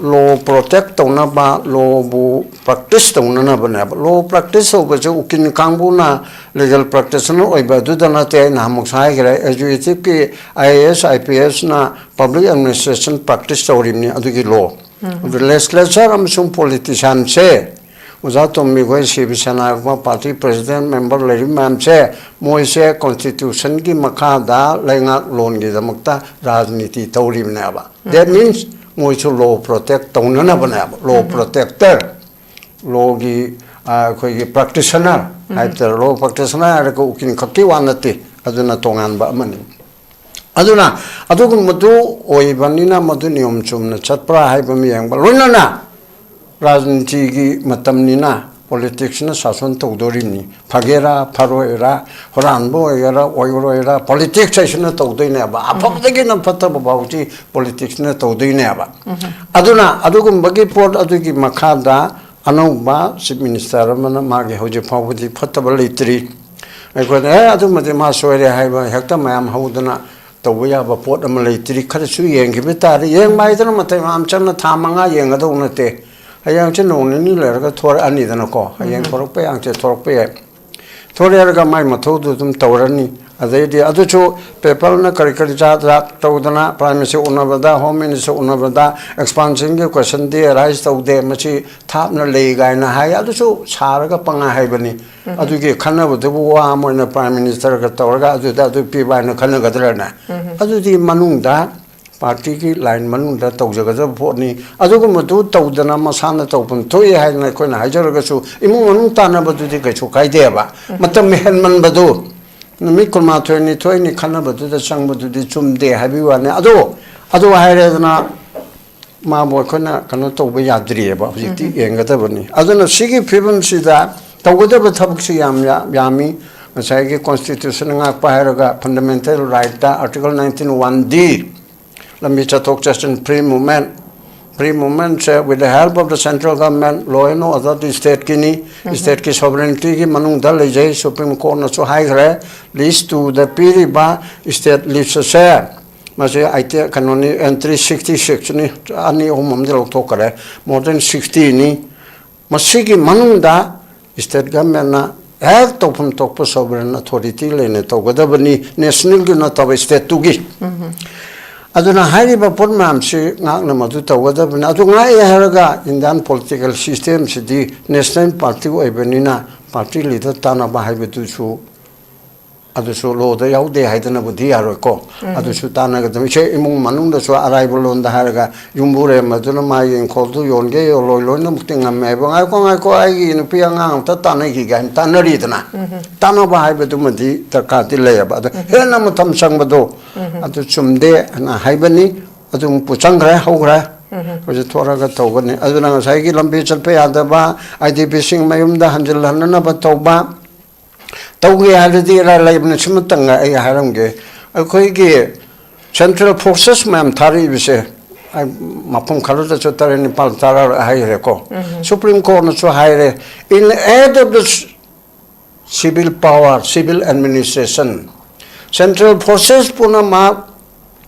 ꯂꯣ ꯄ꯭ꯔꯣꯇꯦꯛ ꯇꯧꯅꯕ, ꯂꯣꯕꯨ ꯄ꯭ꯔꯦꯛꯇꯤꯁ ꯇꯧꯅꯅꯕꯅꯦꯕ꯫ ꯂꯣ ꯄ꯭ꯔꯦꯛꯇꯤꯁ ꯇꯧꯕꯁꯦ ꯎꯀꯤꯜ ꯀꯥꯡꯕꯨꯅ ꯂꯤꯒꯦꯜ ꯄ꯭ꯔꯦꯛꯇꯤꯁꯅꯔ ꯑꯣꯏꯕ ꯑꯗꯨꯗ ꯅꯠꯇꯦ꯫ ꯑꯩ ꯅꯍꯥꯟꯃꯨꯛꯁꯨ ꯍꯥꯏꯈ꯭ꯔꯦ, ꯑꯦꯛꯖꯤꯀ꯭ꯌꯨꯇꯤꯞꯀꯤ I A S, I P ꯑꯦꯁꯅ ꯄꯕ꯭ꯂꯤꯛ ꯑꯦꯗꯃꯤꯅꯤꯁꯇ꯭ꯔꯦꯁꯟ ꯄ꯭ꯔꯦꯛꯇꯤꯁ ꯇꯧꯔꯤꯕꯅꯤ꯫ ꯑꯗꯨꯒꯤ ꯂꯣ ꯑꯗꯨ ꯂꯦꯖꯤꯁꯂꯦꯆꯔ ꯑꯃꯁꯨꯡ ꯄꯣꯂꯤꯇꯤꯁꯤꯌꯥꯟꯁꯦ, ꯑꯣꯖꯥ ꯇꯣꯝꯕꯤꯈꯣꯏ, ꯁꯤꯕ ꯁꯦꯅꯥꯒꯨꯝꯕ ꯄꯥꯔꯇꯤ ꯄ꯭ꯔꯦꯁꯤꯗꯦꯟ ꯃꯦꯝꯕꯔ ꯂꯩꯔꯤꯕ ꯃꯌꯥꯝꯁꯦ, ꯃꯣꯏꯁꯦ ꯀꯣꯟꯁꯇꯤꯇ꯭ꯌꯨꯁꯟꯒꯤ ꯃꯈꯥꯗ ꯂꯩꯉꯥꯛꯂꯣꯟꯒꯤꯗꯃꯛꯇ ꯔꯥꯖꯅꯤꯇꯤ ꯇꯧꯔꯤꯕꯅꯦꯕ꯫ That means ꯃꯣꯏꯁꯨ ꯂꯣ ꯄ꯭ꯔꯣꯇꯦꯛ ꯇꯧꯅꯅꯕꯅꯦꯕ꯫ ꯂꯣ ꯄ꯭ꯔꯣꯇꯦꯛꯇꯔ, ꯂꯣꯒꯤ, ꯑꯩꯈꯣꯏꯒꯤ ꯄ꯭ꯔꯦꯛꯇꯤꯁꯅꯔ ꯍꯥꯏꯕ ꯇꯥꯔꯦ꯫ ꯂꯣ ꯄ꯭ꯔꯦꯛꯇꯤꯁꯅꯔ ꯍꯥꯏꯔꯒ ꯎꯀꯤꯜ ꯈꯛꯀꯤ ꯋꯥ ꯅꯠꯇꯦ, ꯑꯗꯨꯅ ꯇꯣꯉꯥꯟꯕ ꯑꯃꯅꯤ꯫ ꯑꯗꯨꯅ ꯑꯗꯨꯒꯨꯝꯕꯗꯨ ꯑꯣꯏꯕꯅꯤꯅ ꯃꯗꯨ ꯅꯤꯌꯣꯝ ꯆꯨꯝꯅ ꯆꯠꯄ꯭ꯔꯥ ꯍꯥꯏꯕ ꯑꯃ ꯌꯦꯡꯕ, ꯂꯣꯏꯅꯅ ꯔꯥꯖꯅꯤꯇꯤꯒꯤ ꯃꯇꯝꯅꯤꯅ ꯄꯣꯂꯤꯇꯤꯛꯁꯅ ꯁꯥꯁꯟ ꯇꯧꯗꯣꯔꯤꯕꯅꯤ꯫ ꯐꯒꯦꯔꯥ ꯐꯔꯣꯏꯔꯥ, ꯍꯨꯔꯥꯟꯕ ꯑꯣꯏꯒꯦꯔꯥ ꯑꯣꯏꯔꯣꯏꯔꯥ, ꯄꯣꯂꯤꯇꯤꯛꯁ ꯍꯥꯏꯁꯤꯅ ꯇꯧꯗꯣꯏꯅꯦꯕ꯫ ꯑꯐꯕꯗꯒꯤꯅ ꯐꯠꯇꯕ ꯐꯥꯎꯁꯤ ꯄꯣꯂꯤꯇꯤꯛꯁꯅ ꯇꯧꯗꯣꯏꯅꯦꯕ꯫ ꯑꯗꯨꯅ ꯑꯗꯨꯒꯨꯝꯕꯒꯤ ꯄꯣꯠ ꯑꯗꯨꯒꯤ ꯃꯈꯥꯗ ꯑꯅꯧꯕ ꯆꯤꯐ ꯃꯤꯅꯤꯁꯇꯔ ꯑꯃꯅ ꯃꯥꯒꯤ ꯍꯧꯖꯤꯛ ꯐꯥꯎꯕꯗꯤ ꯐꯠꯇꯕ ꯂꯩꯇ꯭ꯔꯤ꯫ ꯑꯩꯈꯣꯏꯅ "ꯑꯦ, ꯑꯗꯨꯃꯗꯤ ꯃꯥ ꯁꯣꯏꯔꯦ" ꯍꯥꯏꯕ ꯍꯦꯛꯇ ꯃꯌꯥꯝ ꯍꯧꯗꯅ ꯇꯧꯕ ꯌꯥꯕ ꯄꯣꯠ ꯑꯃ ꯂꯩꯇ꯭ꯔꯤ꯫ ꯈꯔꯁꯨ ꯌꯦꯡꯈꯤꯕ ꯇꯥꯔꯦ꯫ ꯌꯦꯡꯕ ꯍꯥꯏꯗꯅ ꯃꯇꯝ ꯌꯥꯝ ꯆꯪꯅ ꯊꯥ ꯃꯉꯥ ꯌꯦꯡꯒꯗꯧꯕ ꯅꯠꯇꯦ꯫ ꯍꯌꯦꯡꯁꯦ ꯅꯣꯡ ꯅꯤꯅꯤ ꯂꯩꯔꯒ ꯊꯣꯔꯛꯑꯅꯤꯗꯅꯀꯣ꯫ ꯍꯌꯦꯡ ꯊꯣꯔꯛꯄ ꯌꯥꯏ, ꯍꯪꯆꯤꯠ ꯊꯣꯔꯛꯄ ꯌꯥꯏ꯫ ꯊꯣꯔꯛꯑꯒ ꯃꯥꯏ ꯃꯊꯧꯗꯨ ꯑꯗꯨꯝ ꯇꯧꯔꯅꯤ꯫ ꯑꯗꯩꯗꯤ ꯑꯗꯨꯁꯨ ꯄꯦꯄꯔꯅ ꯀꯔꯤ ꯀꯔꯤ ꯖꯥꯠ ꯖꯥꯠ ꯇꯧꯗꯅ ꯄ꯭ꯔꯥꯏꯝ ꯃꯤꯅꯤꯁꯇꯔ ꯎꯅꯕꯗ, ꯍꯣꯝ ꯃꯤꯅꯤꯁꯇꯔ ꯎꯅꯕꯗ, ꯑꯦꯛꯁꯄꯥꯟꯁꯟꯒꯤ ꯀꯣꯏꯁꯟꯗꯤ ꯔꯥꯏꯁ ꯇꯧꯗꯦ, ꯃꯁꯤ ꯊꯥꯞꯅ ꯂꯩ ꯀꯥꯏꯅ ꯍꯥꯏ꯫ ꯑꯗꯨꯁꯨ ꯁꯥꯔꯒ ꯄꯪꯍꯥꯏ ꯍꯥꯏꯕꯅꯤ꯫ ꯑꯗꯨꯒꯤ ꯈꯟꯅꯕꯗꯨꯕꯨ ꯋꯥ ꯑꯃ ꯑꯣꯏꯅ ꯄ꯭ꯔꯥꯏꯝ ꯃꯤꯅꯤꯁꯇꯔꯒ ꯇꯧꯔꯒ ꯑꯗꯨꯗ ꯑꯗꯨ ꯄꯤꯕ ꯍꯥꯏꯅ ꯈꯟꯅꯒꯗ꯭ꯔꯅꯦ? ꯑꯗꯨꯗꯤ ꯃꯅꯨꯡꯗ, ꯄꯥꯔꯇꯤꯒꯤ ꯂꯥꯏꯟ ꯃꯅꯨꯡꯗ ꯇꯧꯖꯒꯗꯕ ꯄꯣꯠꯅꯤ꯫ ꯑꯗꯨꯒꯨꯝꯕꯗꯨ ꯇꯧꯗꯅ ꯃꯁꯥꯅ ꯇꯧꯐꯝ ꯊꯣꯛꯏ ꯍꯥꯏꯗꯅ ꯑꯩꯈꯣꯏꯅ ꯍꯥꯏꯖꯔꯒꯁꯨ ꯏꯃꯨꯡ ꯃꯅꯨꯡ ꯇꯥꯟꯅꯕꯗꯨꯗꯤ ꯀꯩꯁꯨ ꯀꯥꯏꯗꯦꯕ꯫ ꯃꯇꯝ ꯍꯦꯟꯃꯟꯕꯗꯨ, ꯅꯨꯃꯤꯠ ꯀꯨꯟꯃꯥꯊꯣꯏ ꯅꯤꯊꯣꯏꯅꯤ ꯈꯟꯅꯕꯗꯨꯗ ꯆꯪꯕꯗꯨꯗꯤ ꯆꯨꯝꯗꯦ ꯍꯥꯏꯕꯒꯤ ꯋꯥꯅꯤ꯫ ꯑꯗꯣ, ꯑꯗꯨ ꯍꯥꯏꯔꯦꯗꯅ, ꯃꯥꯕꯨ ꯑꯩꯈꯣꯏꯅ ꯀꯩꯅꯣ ꯇꯧꯕ ꯌꯥꯗ꯭ꯔꯤꯑꯕ, ꯍꯧꯖꯤꯛꯇꯤ ꯌꯦꯡꯒꯗꯕꯅꯤ꯫ ꯑꯗꯨꯅ ꯁꯤꯒꯤ ꯐꯤꯕꯝꯁꯤꯗ ꯇꯧꯒꯗꯕ ꯊꯕꯛꯁꯤ ꯌꯥꯝ ꯌꯥ-, ꯌꯥꯝꯃꯤ꯫ ꯉꯁꯥꯏꯒꯤ ꯀꯣꯟꯁꯇꯤꯇ꯭ꯌꯨꯁꯟ ꯉꯥꯛꯄ ꯍꯥꯏꯔꯒ ꯐꯟꯗꯥꯃꯦꯟꯇꯦꯜ ꯔꯥꯏꯠꯇ ꯑꯥꯔꯇꯤꯀꯜ ꯅꯥꯏꯟꯇꯤꯟ ꯋꯥꯟ ꯗꯤ, ꯂꯝꯕꯤ ꯆꯠꯊꯣꯛ ꯆꯠꯁꯤꯟ, ꯐ꯭ꯔꯤ ꯃꯨꯞꯃꯦꯟ, free ꯃꯨꯞꯃꯦꯟꯁꯦ with the help of the central government, law and order ꯗꯤ ꯁ꯭ꯇꯦꯠꯀꯤꯅꯤ, ꯁ꯭ꯇꯦꯠꯀꯤ ꯁꯣꯕꯔꯦꯟꯇꯤꯒꯤ ꯃꯅꯨꯡꯗ ꯂꯩꯖꯩ꯫ ꯁꯨꯄ꯭ꯔꯤꯝ ꯀꯣꯔꯠꯅꯁꯨ ꯍꯥꯏꯈ꯭ꯔꯦ, ꯂꯤꯁ ꯇꯨꯗ ꯄꯤꯔꯤꯕ ꯁ꯭ꯇꯦꯠ ꯂꯤꯁ ꯑꯁꯦ ꯃꯁꯤ ꯑꯥꯏꯇꯤ-, ꯀꯩꯅꯣꯅꯤ, ꯑꯦꯟꯇ꯭ꯔꯤ ꯁꯤꯛꯁꯇꯤ ꯁꯤꯛꯁꯅꯤ, ꯑꯅꯤ ꯑꯍꯨꯝ ꯑꯃꯗꯤ ꯂꯧꯊꯣꯛꯈ꯭ꯔꯦ, more than ꯁꯤꯛꯁꯇꯤꯅꯤ꯫ ꯃꯁꯤꯒꯤ ꯃꯅꯨꯡꯗ ꯁ꯭ꯇꯦꯠ ꯒꯚꯔꯟꯃꯦꯟꯅ ꯍꯦꯛ ꯇꯧꯐꯝ ꯊꯣꯛꯄ ꯁꯣꯚꯔꯦꯟ ꯑꯣꯊꯣꯔꯤꯇꯤ ꯂꯩꯅ ꯇꯧꯒꯗꯕꯅꯤ, ꯅꯦꯁꯅꯦꯜꯒꯤ ꯅꯠꯇꯕ ꯁ꯭ꯇꯦꯠꯇꯨꯒꯤ꯫ ꯑꯗꯨꯅ ꯍꯥꯏꯔꯤꯕ ꯄꯣꯠ ꯃꯌꯥꯝꯁꯤ ꯉꯥꯛꯅ ꯃꯗꯨ ꯇꯧꯒꯗꯕꯅꯤ꯫ ꯑꯗꯨ ꯉꯥꯛꯑꯦ ꯍꯥꯏꯔꯒ ꯏꯟꯗꯤꯌꯥꯟ ꯄꯣꯂꯤꯇꯤꯀꯦꯜ ꯁꯤꯁꯇꯦꯝꯁꯤꯗꯤ ꯅꯦꯁꯅꯦꯜ ꯄꯥꯔꯇꯤ ꯑꯣꯏꯕꯅꯤꯅ ꯄꯥꯔꯇꯤ ꯂꯤꯗꯔ ꯇꯥꯟꯅꯕ ꯍꯥꯏꯕꯗꯨꯁꯨ ꯑꯗꯨꯁꯨ ꯂꯣꯗ ꯌꯥꯎꯗꯦ ꯍꯥꯏꯗꯅꯕꯨꯗꯤ ꯌꯥꯔꯣꯏꯀꯣ꯫ ꯑꯗꯨꯁꯨ ꯇꯥꯟꯅꯒꯗꯕꯅꯤ꯫ ꯏꯆꯦ, ꯏꯃꯨꯡ ꯃꯅꯨꯡꯗꯁꯨ ꯑꯔꯥꯏꯕ ꯂꯣꯟꯗ ꯍꯥꯏꯔꯒ ꯌꯨꯝꯕꯨꯔꯦꯝ ꯑꯗꯨꯅ ꯃꯥꯒꯤ ꯏꯪꯈꯣꯜꯗꯨ ꯌꯣꯟꯒꯦ ꯌꯣꯜꯂꯣꯏ ꯂꯣꯏꯅꯃꯛꯇꯤ ꯉꯝꯃꯦ ꯍꯥꯏꯕ꯫ "ꯉꯥꯏꯈꯣ, ꯉꯥꯏꯈꯣ, ꯑꯩꯒꯤ ꯅꯨꯄꯤ ꯑꯉꯥꯡ ꯑꯝꯇ ꯇꯥꯟꯅꯈꯤꯒꯦ" ꯍꯥꯏꯅ ꯇꯥꯟꯅꯔꯤꯗꯅ꯫ ꯇꯥꯟꯅꯕ ꯍꯥꯏꯕꯗꯨꯃꯗꯤ ꯗꯔꯀꯥꯔꯗꯤ ꯂꯩꯌꯦꯕ꯫ ꯑꯗꯣ ꯍꯦꯟꯅ ꯃꯇꯝ ꯆꯪꯕꯗꯣ ꯑꯗꯨ ꯆꯨꯝꯗꯦ ꯍꯥꯏꯅ ꯍꯥꯏꯕꯅꯤ꯫ ꯑꯗꯨꯝ ꯄꯨꯆꯪꯈ꯭ꯔꯦ, ꯍꯧꯈ꯭ꯔꯦ꯫ ꯍꯧꯖꯤꯛ ꯊꯣꯔꯒ ꯇꯧꯒꯅꯤ꯫ ꯑꯗꯨꯅ ꯉꯁꯥꯏꯒꯤ ꯂꯝꯕꯤ ꯆꯠꯄ ꯌꯥꯗꯕ, ꯑꯥꯏ ꯗꯤ ꯄꯤꯁꯤꯡ ꯃꯌꯨꯝꯗ ꯍꯟꯖꯤꯜꯍꯟꯅꯅꯕ ꯇꯧꯕ, ꯇꯧꯒꯦ ꯍꯥꯏꯔꯗꯤ ꯏꯔꯥꯏ ꯂꯩꯕꯅꯤ꯫ ꯁꯤꯃꯇꯪꯒ ꯑꯩ ꯍꯥꯏꯔꯝꯒꯦ꯫ ꯑꯩꯈꯣꯏꯒꯤ ꯁꯦꯟꯇ꯭ꯔꯦꯜ ꯐꯣꯔꯁꯦꯁ ꯃꯌꯥꯝ ꯊꯥꯔꯛꯏꯕꯁꯦ, ꯑꯩ ꯃꯐꯝ ꯈꯔꯗꯁꯨ ꯇꯔꯦꯠ ꯅꯤꯄꯥꯜ ꯇꯔꯥ ꯍꯥꯏꯈ꯭ꯔꯦꯀꯣ꯫ ꯁꯨꯄ꯭ꯔꯤꯝ ꯀꯣꯔꯠꯅꯁꯨ ꯍꯥꯏꯔꯦ, in aid of the civil power, civil administration, central forces ꯄꯨꯝꯅꯃꯛ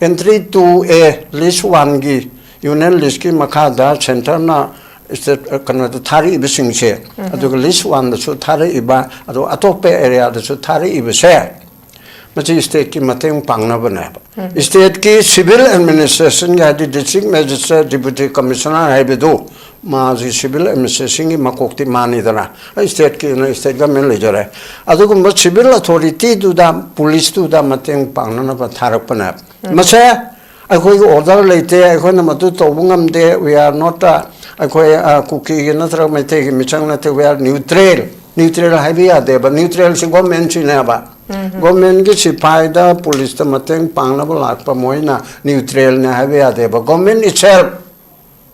entry to a list one ꯒꯤ, ꯌꯨꯅꯤꯌꯟ ꯂꯤꯁꯀꯤ ꯃꯈꯥꯗ ꯁꯦꯟꯇꯔꯅ ꯁ꯭ꯇꯦꯠ, ꯑ, ꯀꯩꯅꯣꯗ ꯊꯥꯔꯛꯏꯕꯁꯤꯡꯁꯦ, ꯑꯗꯨꯒ ꯂꯤꯁ ꯋꯥꯟꯗꯁꯨ ꯊꯥꯔꯛꯏꯕ, ꯑꯗꯨꯒ ꯑꯇꯣꯞꯄ ꯑꯦꯔꯤꯌꯥꯗꯁꯨ ꯊꯥꯔꯛꯏꯕꯁꯦ, ꯃꯁꯤ ꯁ꯭ꯇꯦꯠꯀꯤ ꯃꯇꯦꯡ ꯄꯥꯡꯅꯕꯅꯦꯕ꯫ ꯁ꯭ꯇꯦꯠꯀꯤ ꯁꯤꯚꯤꯜ ꯑꯦꯗꯃꯤꯅꯤꯁꯇ꯭ꯔꯦꯁꯟꯒꯤ, ꯍꯥꯏꯗꯤ ꯗꯤꯁꯇ꯭ꯔꯤꯛ ꯃꯦꯖꯤꯁꯇ꯭ꯔꯦꯠ, ꯗꯤꯄ꯭ꯌꯨꯇꯤ ꯀꯃꯤꯁꯅꯔ ꯍꯥꯏꯕꯗꯨ, ꯃꯥꯁꯤ ꯁꯤꯚꯤꯜ ꯑꯦꯗꯃꯤꯅꯤꯁꯇ꯭ꯔꯦꯁꯟꯒꯤ ꯃꯀꯣꯛꯇꯤ ꯃꯥꯅꯤꯗꯅ, ꯁ꯭ꯇꯦꯠꯀꯤ ꯑꯣꯏꯅ ꯁ꯭ꯇꯦꯠ ꯒꯚꯔꯟꯃꯦꯟ ꯂꯩꯖꯔꯦ꯫ ꯑꯗꯨꯒꯨꯝꯕ ꯁꯤꯚꯤꯜ ꯑꯣꯊꯣꯔꯤꯇꯤꯗꯨꯗ, ꯄꯨꯂꯤꯁꯇꯨꯗ ꯃꯇꯦꯡ ꯄꯥꯡꯅꯅꯕ ꯊꯥꯔꯛꯄꯅꯦꯕ꯫ ꯃꯁꯦ ꯑꯩꯈꯣꯏꯒꯤ ꯑꯣꯔꯗꯔ ꯂꯩꯇꯦ, ꯑꯩꯈꯣꯏꯅ ꯃꯗꯨ ꯇꯧꯕ ꯉꯝꯗꯦ, we are not, ꯑꯩꯈꯣꯏ, ꯑ, ꯀꯨꯀꯤꯒꯤ ꯅꯠꯇ꯭ꯔꯒ ꯃꯩꯇꯩꯒꯤ ꯃꯤꯆꯪ ꯅꯠꯇꯦ, we are neutral꯫ ꯅ꯭ꯌꯨꯇ꯭ꯔꯦꯜ ꯍꯥꯏꯕ ꯌꯥꯗꯦꯕ, ꯅ꯭ꯌꯨꯇ꯭ꯔꯦꯜꯁꯤ ꯒꯣꯔꯃꯦꯟꯁꯤꯅꯦꯕ꯫ ꯒꯣꯔꯃꯦꯟꯒꯤ ꯁꯤꯐꯥꯏꯗ, ꯄꯨꯂꯤꯁꯇ ꯃꯇꯦꯡ ꯄꯥꯡꯅꯕ ꯂꯥꯛꯄ ꯃꯣꯏꯅ ꯅ꯭ꯌꯨꯇ꯭ꯔꯦꯜꯅꯦ ꯍꯥꯏꯕ ꯌꯥꯗꯦꯕ꯫ ꯒꯣꯔꯃꯦꯟ itself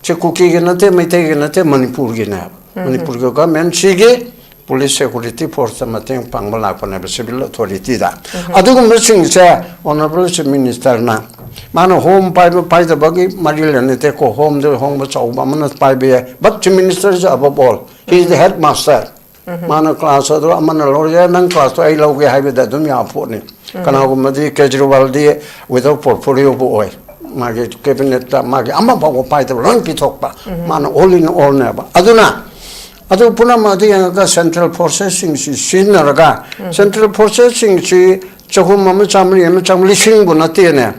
ꯁꯤ ꯀꯨꯀꯤꯒꯤ ꯅꯠꯇꯦ, ꯃꯩꯇꯩꯒꯤ ꯅꯠꯇꯦ, ꯃꯅꯤꯄꯨꯔꯒꯤꯅꯦꯕ꯫ ꯃꯅꯤꯄꯨꯔꯒꯤ ꯒꯣꯔꯃꯦꯟꯁꯤꯒꯤ ꯄꯨꯂꯤꯁ ꯁꯦꯀꯨꯔꯤꯇꯤ ꯐꯣꯔꯁꯇ ꯃꯇꯦꯡ ꯄꯥꯡꯕ ꯂꯥꯛꯄꯅꯦꯕ, ꯁꯤꯚꯤꯜ ꯑꯣꯊꯣꯔꯤꯇꯤꯗ꯫ ꯑꯗꯨꯒꯨꯝꯕꯁꯤꯡꯁꯦ ꯑꯣꯅꯔꯦꯕꯜ ꯆꯤꯐ ꯃꯤꯅꯤꯁꯇꯔꯅ, ꯃꯥꯅ ꯍꯣꯝ ꯄꯥꯏꯕ ꯄꯥꯏꯗꯕꯒꯤ ꯃꯔꯤ ꯂꯩꯅꯗꯦꯀꯣ, ꯍꯣꯝꯗ ꯍꯣꯡꯕ ꯆꯥꯎꯕ ꯑꯃꯅ ꯄꯥꯏꯕ ꯌꯥꯏ, but chief minister is above all, he is the headmaster꯫ ꯃꯥꯅ ꯀ꯭ꯂꯥꯁ ꯑꯗꯨ ꯑꯃꯅ ꯂꯧꯔꯒ, "ꯅꯪ ꯀ꯭ꯂꯥꯁꯇꯣ ꯑꯩ ꯂꯧꯒꯦ" ꯍꯥꯏꯕꯗ ꯑꯗꯨꯝ ꯌꯥꯕ ꯄꯣꯠꯅꯤ꯫ ꯀꯅꯥꯒꯨꯝꯕꯗꯤ ꯀꯦꯖꯔꯤꯋꯥꯜꯗꯤ without portfolioꯕꯨ ꯑꯣꯏ, ꯃꯥꯒꯤ ꯀꯦꯕꯤꯅꯦꯠꯇ ꯃꯥꯒꯤ ꯑꯃ ꯐꯥꯎꯕ ꯄꯥꯏꯗꯕ ꯂꯣꯏ ꯄꯤꯊꯣꯛꯄ꯫ ꯃꯥꯅ all in allꯅꯦꯕ꯫ ꯑꯗꯨꯅ ꯑꯗꯨ ꯄꯨꯝꯅꯃꯛ ꯑꯗꯨ ꯌꯦꯡꯉꯒ ꯁꯦꯟꯇ꯭ꯔꯦꯜ ꯐꯣꯔꯁꯦꯁꯁꯤꯡꯁꯤ ꯁꯤꯖꯤꯟꯅꯔꯒ, ꯁꯦꯟꯇ꯭ꯔꯦꯜ ꯐꯣꯔꯁꯦꯁꯁꯤꯡꯁꯤ ꯆꯍꯨꯝ ꯑꯃ, ꯆꯥꯃꯔꯤ ꯑꯃ, ꯆꯥꯃꯔꯤ, ꯂꯤꯁꯤꯡꯕꯨ ꯅꯠꯇꯦꯅꯦ꯫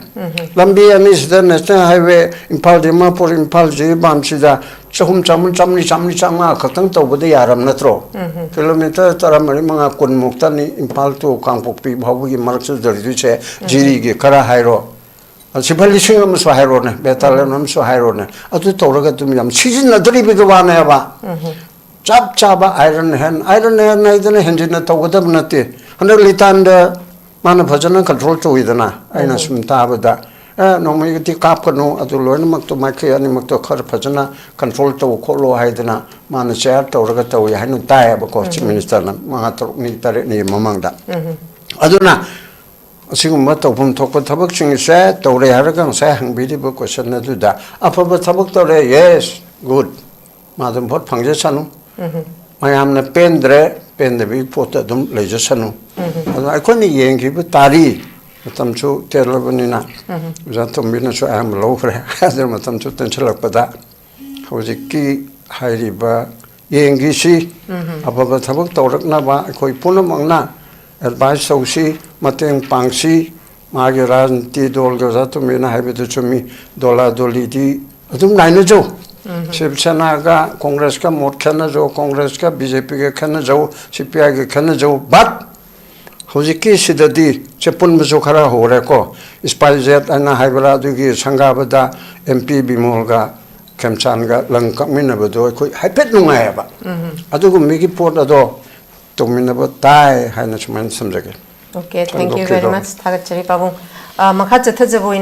ꯂꯝꯕꯤ ꯑꯅꯤꯁꯤꯗ, ꯅꯦꯁꯅꯦꯜ ꯍꯥꯏꯋꯦ, ꯏꯝꯐꯥꯜ ꯗꯤꯃꯥꯄꯨꯔ, ꯏꯝꯐꯥꯜ ꯖꯤꯔꯤꯕꯥꯝꯁꯤꯗ ꯆꯍꯨꯝ, ꯆꯥꯃꯔꯤ, ꯆꯥꯃꯔꯤ, ꯆꯥꯃꯔꯤ, ꯆꯥꯝꯃꯉꯥ ꯈꯛꯇꯪ ꯇꯧꯕꯗ ꯌꯥꯔꯝ ꯅꯠꯇ꯭ꯔꯣ? ꯀꯤꯂꯣꯃꯤꯇꯔ ꯇꯔꯥꯃꯔꯤ, ꯃꯉꯥ, ꯀꯨꯟꯃꯨꯛꯇꯅꯤ ꯏꯝꯐꯥꯜ to ꯀꯥꯡꯄꯣꯛꯄꯤ ꯐꯥꯎꯕꯒꯤ ꯃꯔꯛꯁꯤꯗ ꯂꯩꯗꯣꯏꯁꯦ꯫ ꯖꯤꯔꯤꯒꯤ ꯈꯔ ꯍꯥꯏꯔꯣ, ꯁꯤꯐꯥꯏ ꯂꯤꯁꯤꯡ ꯑꯃꯁꯨ ꯍꯥꯏꯔꯣꯅꯦ, ꯕꯦꯇꯥꯂꯤꯌꯟ ꯑꯃꯁꯨ ꯍꯥꯏꯔꯣꯅꯦ, ꯑꯗꯨ ꯇꯧꯔꯒ ꯑꯗꯨꯝ ꯌꯥꯝ ꯁꯤꯖꯤꯟꯅꯗ꯭ꯔꯤꯕꯒꯤ ꯋꯥꯅꯦꯕ꯫ ꯆꯞ ꯆꯥꯕ ꯑꯥꯏꯔꯟ ꯍꯦꯟ, ꯑꯥꯏꯔꯟ ꯍꯦꯟ ꯍꯥꯏꯗꯅ ꯍꯦꯟꯖꯤꯟꯅ ꯇꯧꯒꯗꯕ ꯅꯠꯇꯦ꯫ ꯍꯟꯗꯛ ꯂꯤꯇꯥꯟꯗ ꯃꯥꯅ ꯐꯖꯅ ꯀꯟꯇ꯭ꯔꯣꯜ ꯇꯧꯋꯤꯗꯅ, ꯑꯩꯅ ꯁꯨꯝ ꯇꯥꯕꯗ, "ꯑꯦ, ꯅꯣꯡꯃꯩꯒꯗꯤ ꯀꯥꯞꯀꯅꯨ, ꯑꯗꯨ ꯂꯣꯏꯅꯃꯛꯇꯣ, ꯃꯥꯏꯀꯩ ꯑꯅꯤꯃꯛꯇꯣ ꯈꯔ ꯐꯖꯅ ꯀꯟꯇ꯭ꯔꯣꯜ ꯇꯧ ꯈꯣꯠꯂꯣ" ꯍꯥꯏꯗꯅ ꯃꯥꯅ ꯆꯦꯌꯥꯔ ꯇꯧꯔꯒ ꯇꯧꯋꯤ ꯍꯥꯏꯅ ꯇꯥꯏꯌꯦꯕꯀꯣ, ꯆꯤꯐ ꯃꯤꯅꯤꯁꯇꯔꯅ ꯃꯉꯥ, ꯇꯔꯨꯛꯅꯤ, ꯇꯔꯦꯠꯅꯤ ꯃꯃꯥꯡꯗ꯫ ꯑꯗꯨꯅ ꯑꯁꯤꯒꯨꯝꯕ ꯇꯧꯐꯝ ꯊꯣꯛꯄ ꯊꯕꯛꯁꯤꯡꯁꯦ ꯇꯧꯔꯦ ꯍꯥꯏꯔꯒ ꯉꯁꯥꯏ ꯍꯪꯕꯤꯔꯤꯕ ꯀꯣꯏꯁꯟ ꯑꯗꯨꯗ, ꯑꯐꯕ ꯊꯕꯛ ꯇꯧꯔꯦ, ꯌꯦꯁ, ꯒꯨꯗ, ꯃꯥ ꯑꯗꯨꯝ ꯚꯣꯠ ꯐꯪꯖꯁꯅꯨ꯫ ꯃꯌꯥꯝꯅ ꯄꯦꯟꯗ꯭ꯔꯦ, ꯄꯦꯟꯗꯕꯒꯤ ꯄꯣꯠꯇ ꯑꯗꯨꯝ ꯂꯩꯖꯁꯅꯨ꯫ ꯑꯗꯣ ꯑꯩꯈꯣꯏꯅ ꯌꯦꯡꯈꯤꯕ ꯇꯥꯔꯤ, ꯃꯇꯝꯁꯨ ꯇꯦꯜꯂꯕꯅꯤꯅ, ꯑꯣꯖꯥ ꯇꯣꯝꯕꯤꯅꯁꯨ ꯑꯌꯥꯝꯕ ꯂꯧꯈ꯭ꯔꯦ꯫ ꯑꯗꯨꯅ ꯃꯇꯝꯁꯨ ꯇꯦꯟꯁꯤꯜꯂꯛꯄꯗ ꯍꯧꯖꯤꯛꯀꯤ ꯍꯥꯏꯔꯤꯕ ꯌꯦꯡꯈꯤꯁꯤ, ꯑꯐꯕ ꯊꯕꯛ ꯇꯧꯔꯛꯅꯕ ꯑꯩꯈꯣꯏ ꯄꯨꯝꯅꯃꯛꯅ ꯑꯦꯗꯚꯥꯏꯁ ꯇꯧꯁꯤ, ꯃꯇꯦꯡ ꯄꯥꯡꯁꯤ꯫ ꯃꯥꯒꯤ ꯔꯥꯖꯅꯤꯇꯤ ꯗꯣꯜꯒꯤ ꯑꯣꯖꯥ ꯇꯣꯝꯕꯤꯅ ꯍꯥꯏꯕꯗꯨ ꯆꯨꯝꯃꯤ, ꯗꯣꯂꯥ ꯗꯣꯂꯤꯗꯤ ꯑꯗꯨꯝ ꯅꯥꯏꯅꯖꯧ꯫ ꯁꯤꯕ ꯁꯦꯅꯥꯒ ꯀꯣꯡꯒ꯭ꯔꯦꯁꯀ ꯃꯣꯠ ꯈꯦꯠꯅꯖꯧ, ꯀꯣꯡꯒ꯭ꯔꯦꯁꯀ ꯕꯤ ꯖꯦ ꯄꯤꯒ ꯈꯦꯠꯅꯖꯧ, ꯁꯤ ꯄꯤ ꯑꯥꯏꯒ ꯈꯦꯠꯅꯖꯧ, ꯕꯠ ꯍꯧꯖꯤꯛꯀꯤ ꯁꯤꯗꯗꯤ ꯁꯦ ꯄꯨꯟꯕꯁꯨ ꯈꯔ ꯍꯧꯔꯦꯀꯣ꯫ ꯏꯁꯄꯥꯏ ꯖꯦꯠ ꯍꯥꯏꯅ ꯍꯥꯏꯕ꯭ꯔꯥ, ꯑꯗꯨꯒꯤ ꯁꯪꯒꯥꯕꯗ ꯑꯦꯝ ꯄꯤ ꯕꯤꯃꯣꯜꯒ ꯈꯦꯝꯆꯥꯟꯒ ꯂꯪ ꯀꯛꯃꯤꯟꯅꯕꯗꯣ ꯑꯩꯈꯣꯏ ꯍꯥꯏꯐꯦꯠ ꯅꯨꯡꯉꯥꯏꯌꯦꯕ꯫ ꯑꯗꯨꯒꯨꯝꯕꯒꯤ ꯄꯣꯠ ꯑꯗꯣ ꯇꯧꯃꯤꯟꯅꯕ ꯇꯥꯏ ꯍꯥꯏꯅ ꯁꯨꯃꯥꯏꯅ ꯊꯝꯖꯒꯦ꯫ Okay, thank you very much. ꯊꯥꯒꯠꯆꯔꯤ ꯄꯥꯕꯨꯡ꯫ ꯑ, ꯃꯈꯥ ꯆꯠꯊꯖꯕ ꯑꯣꯏꯅ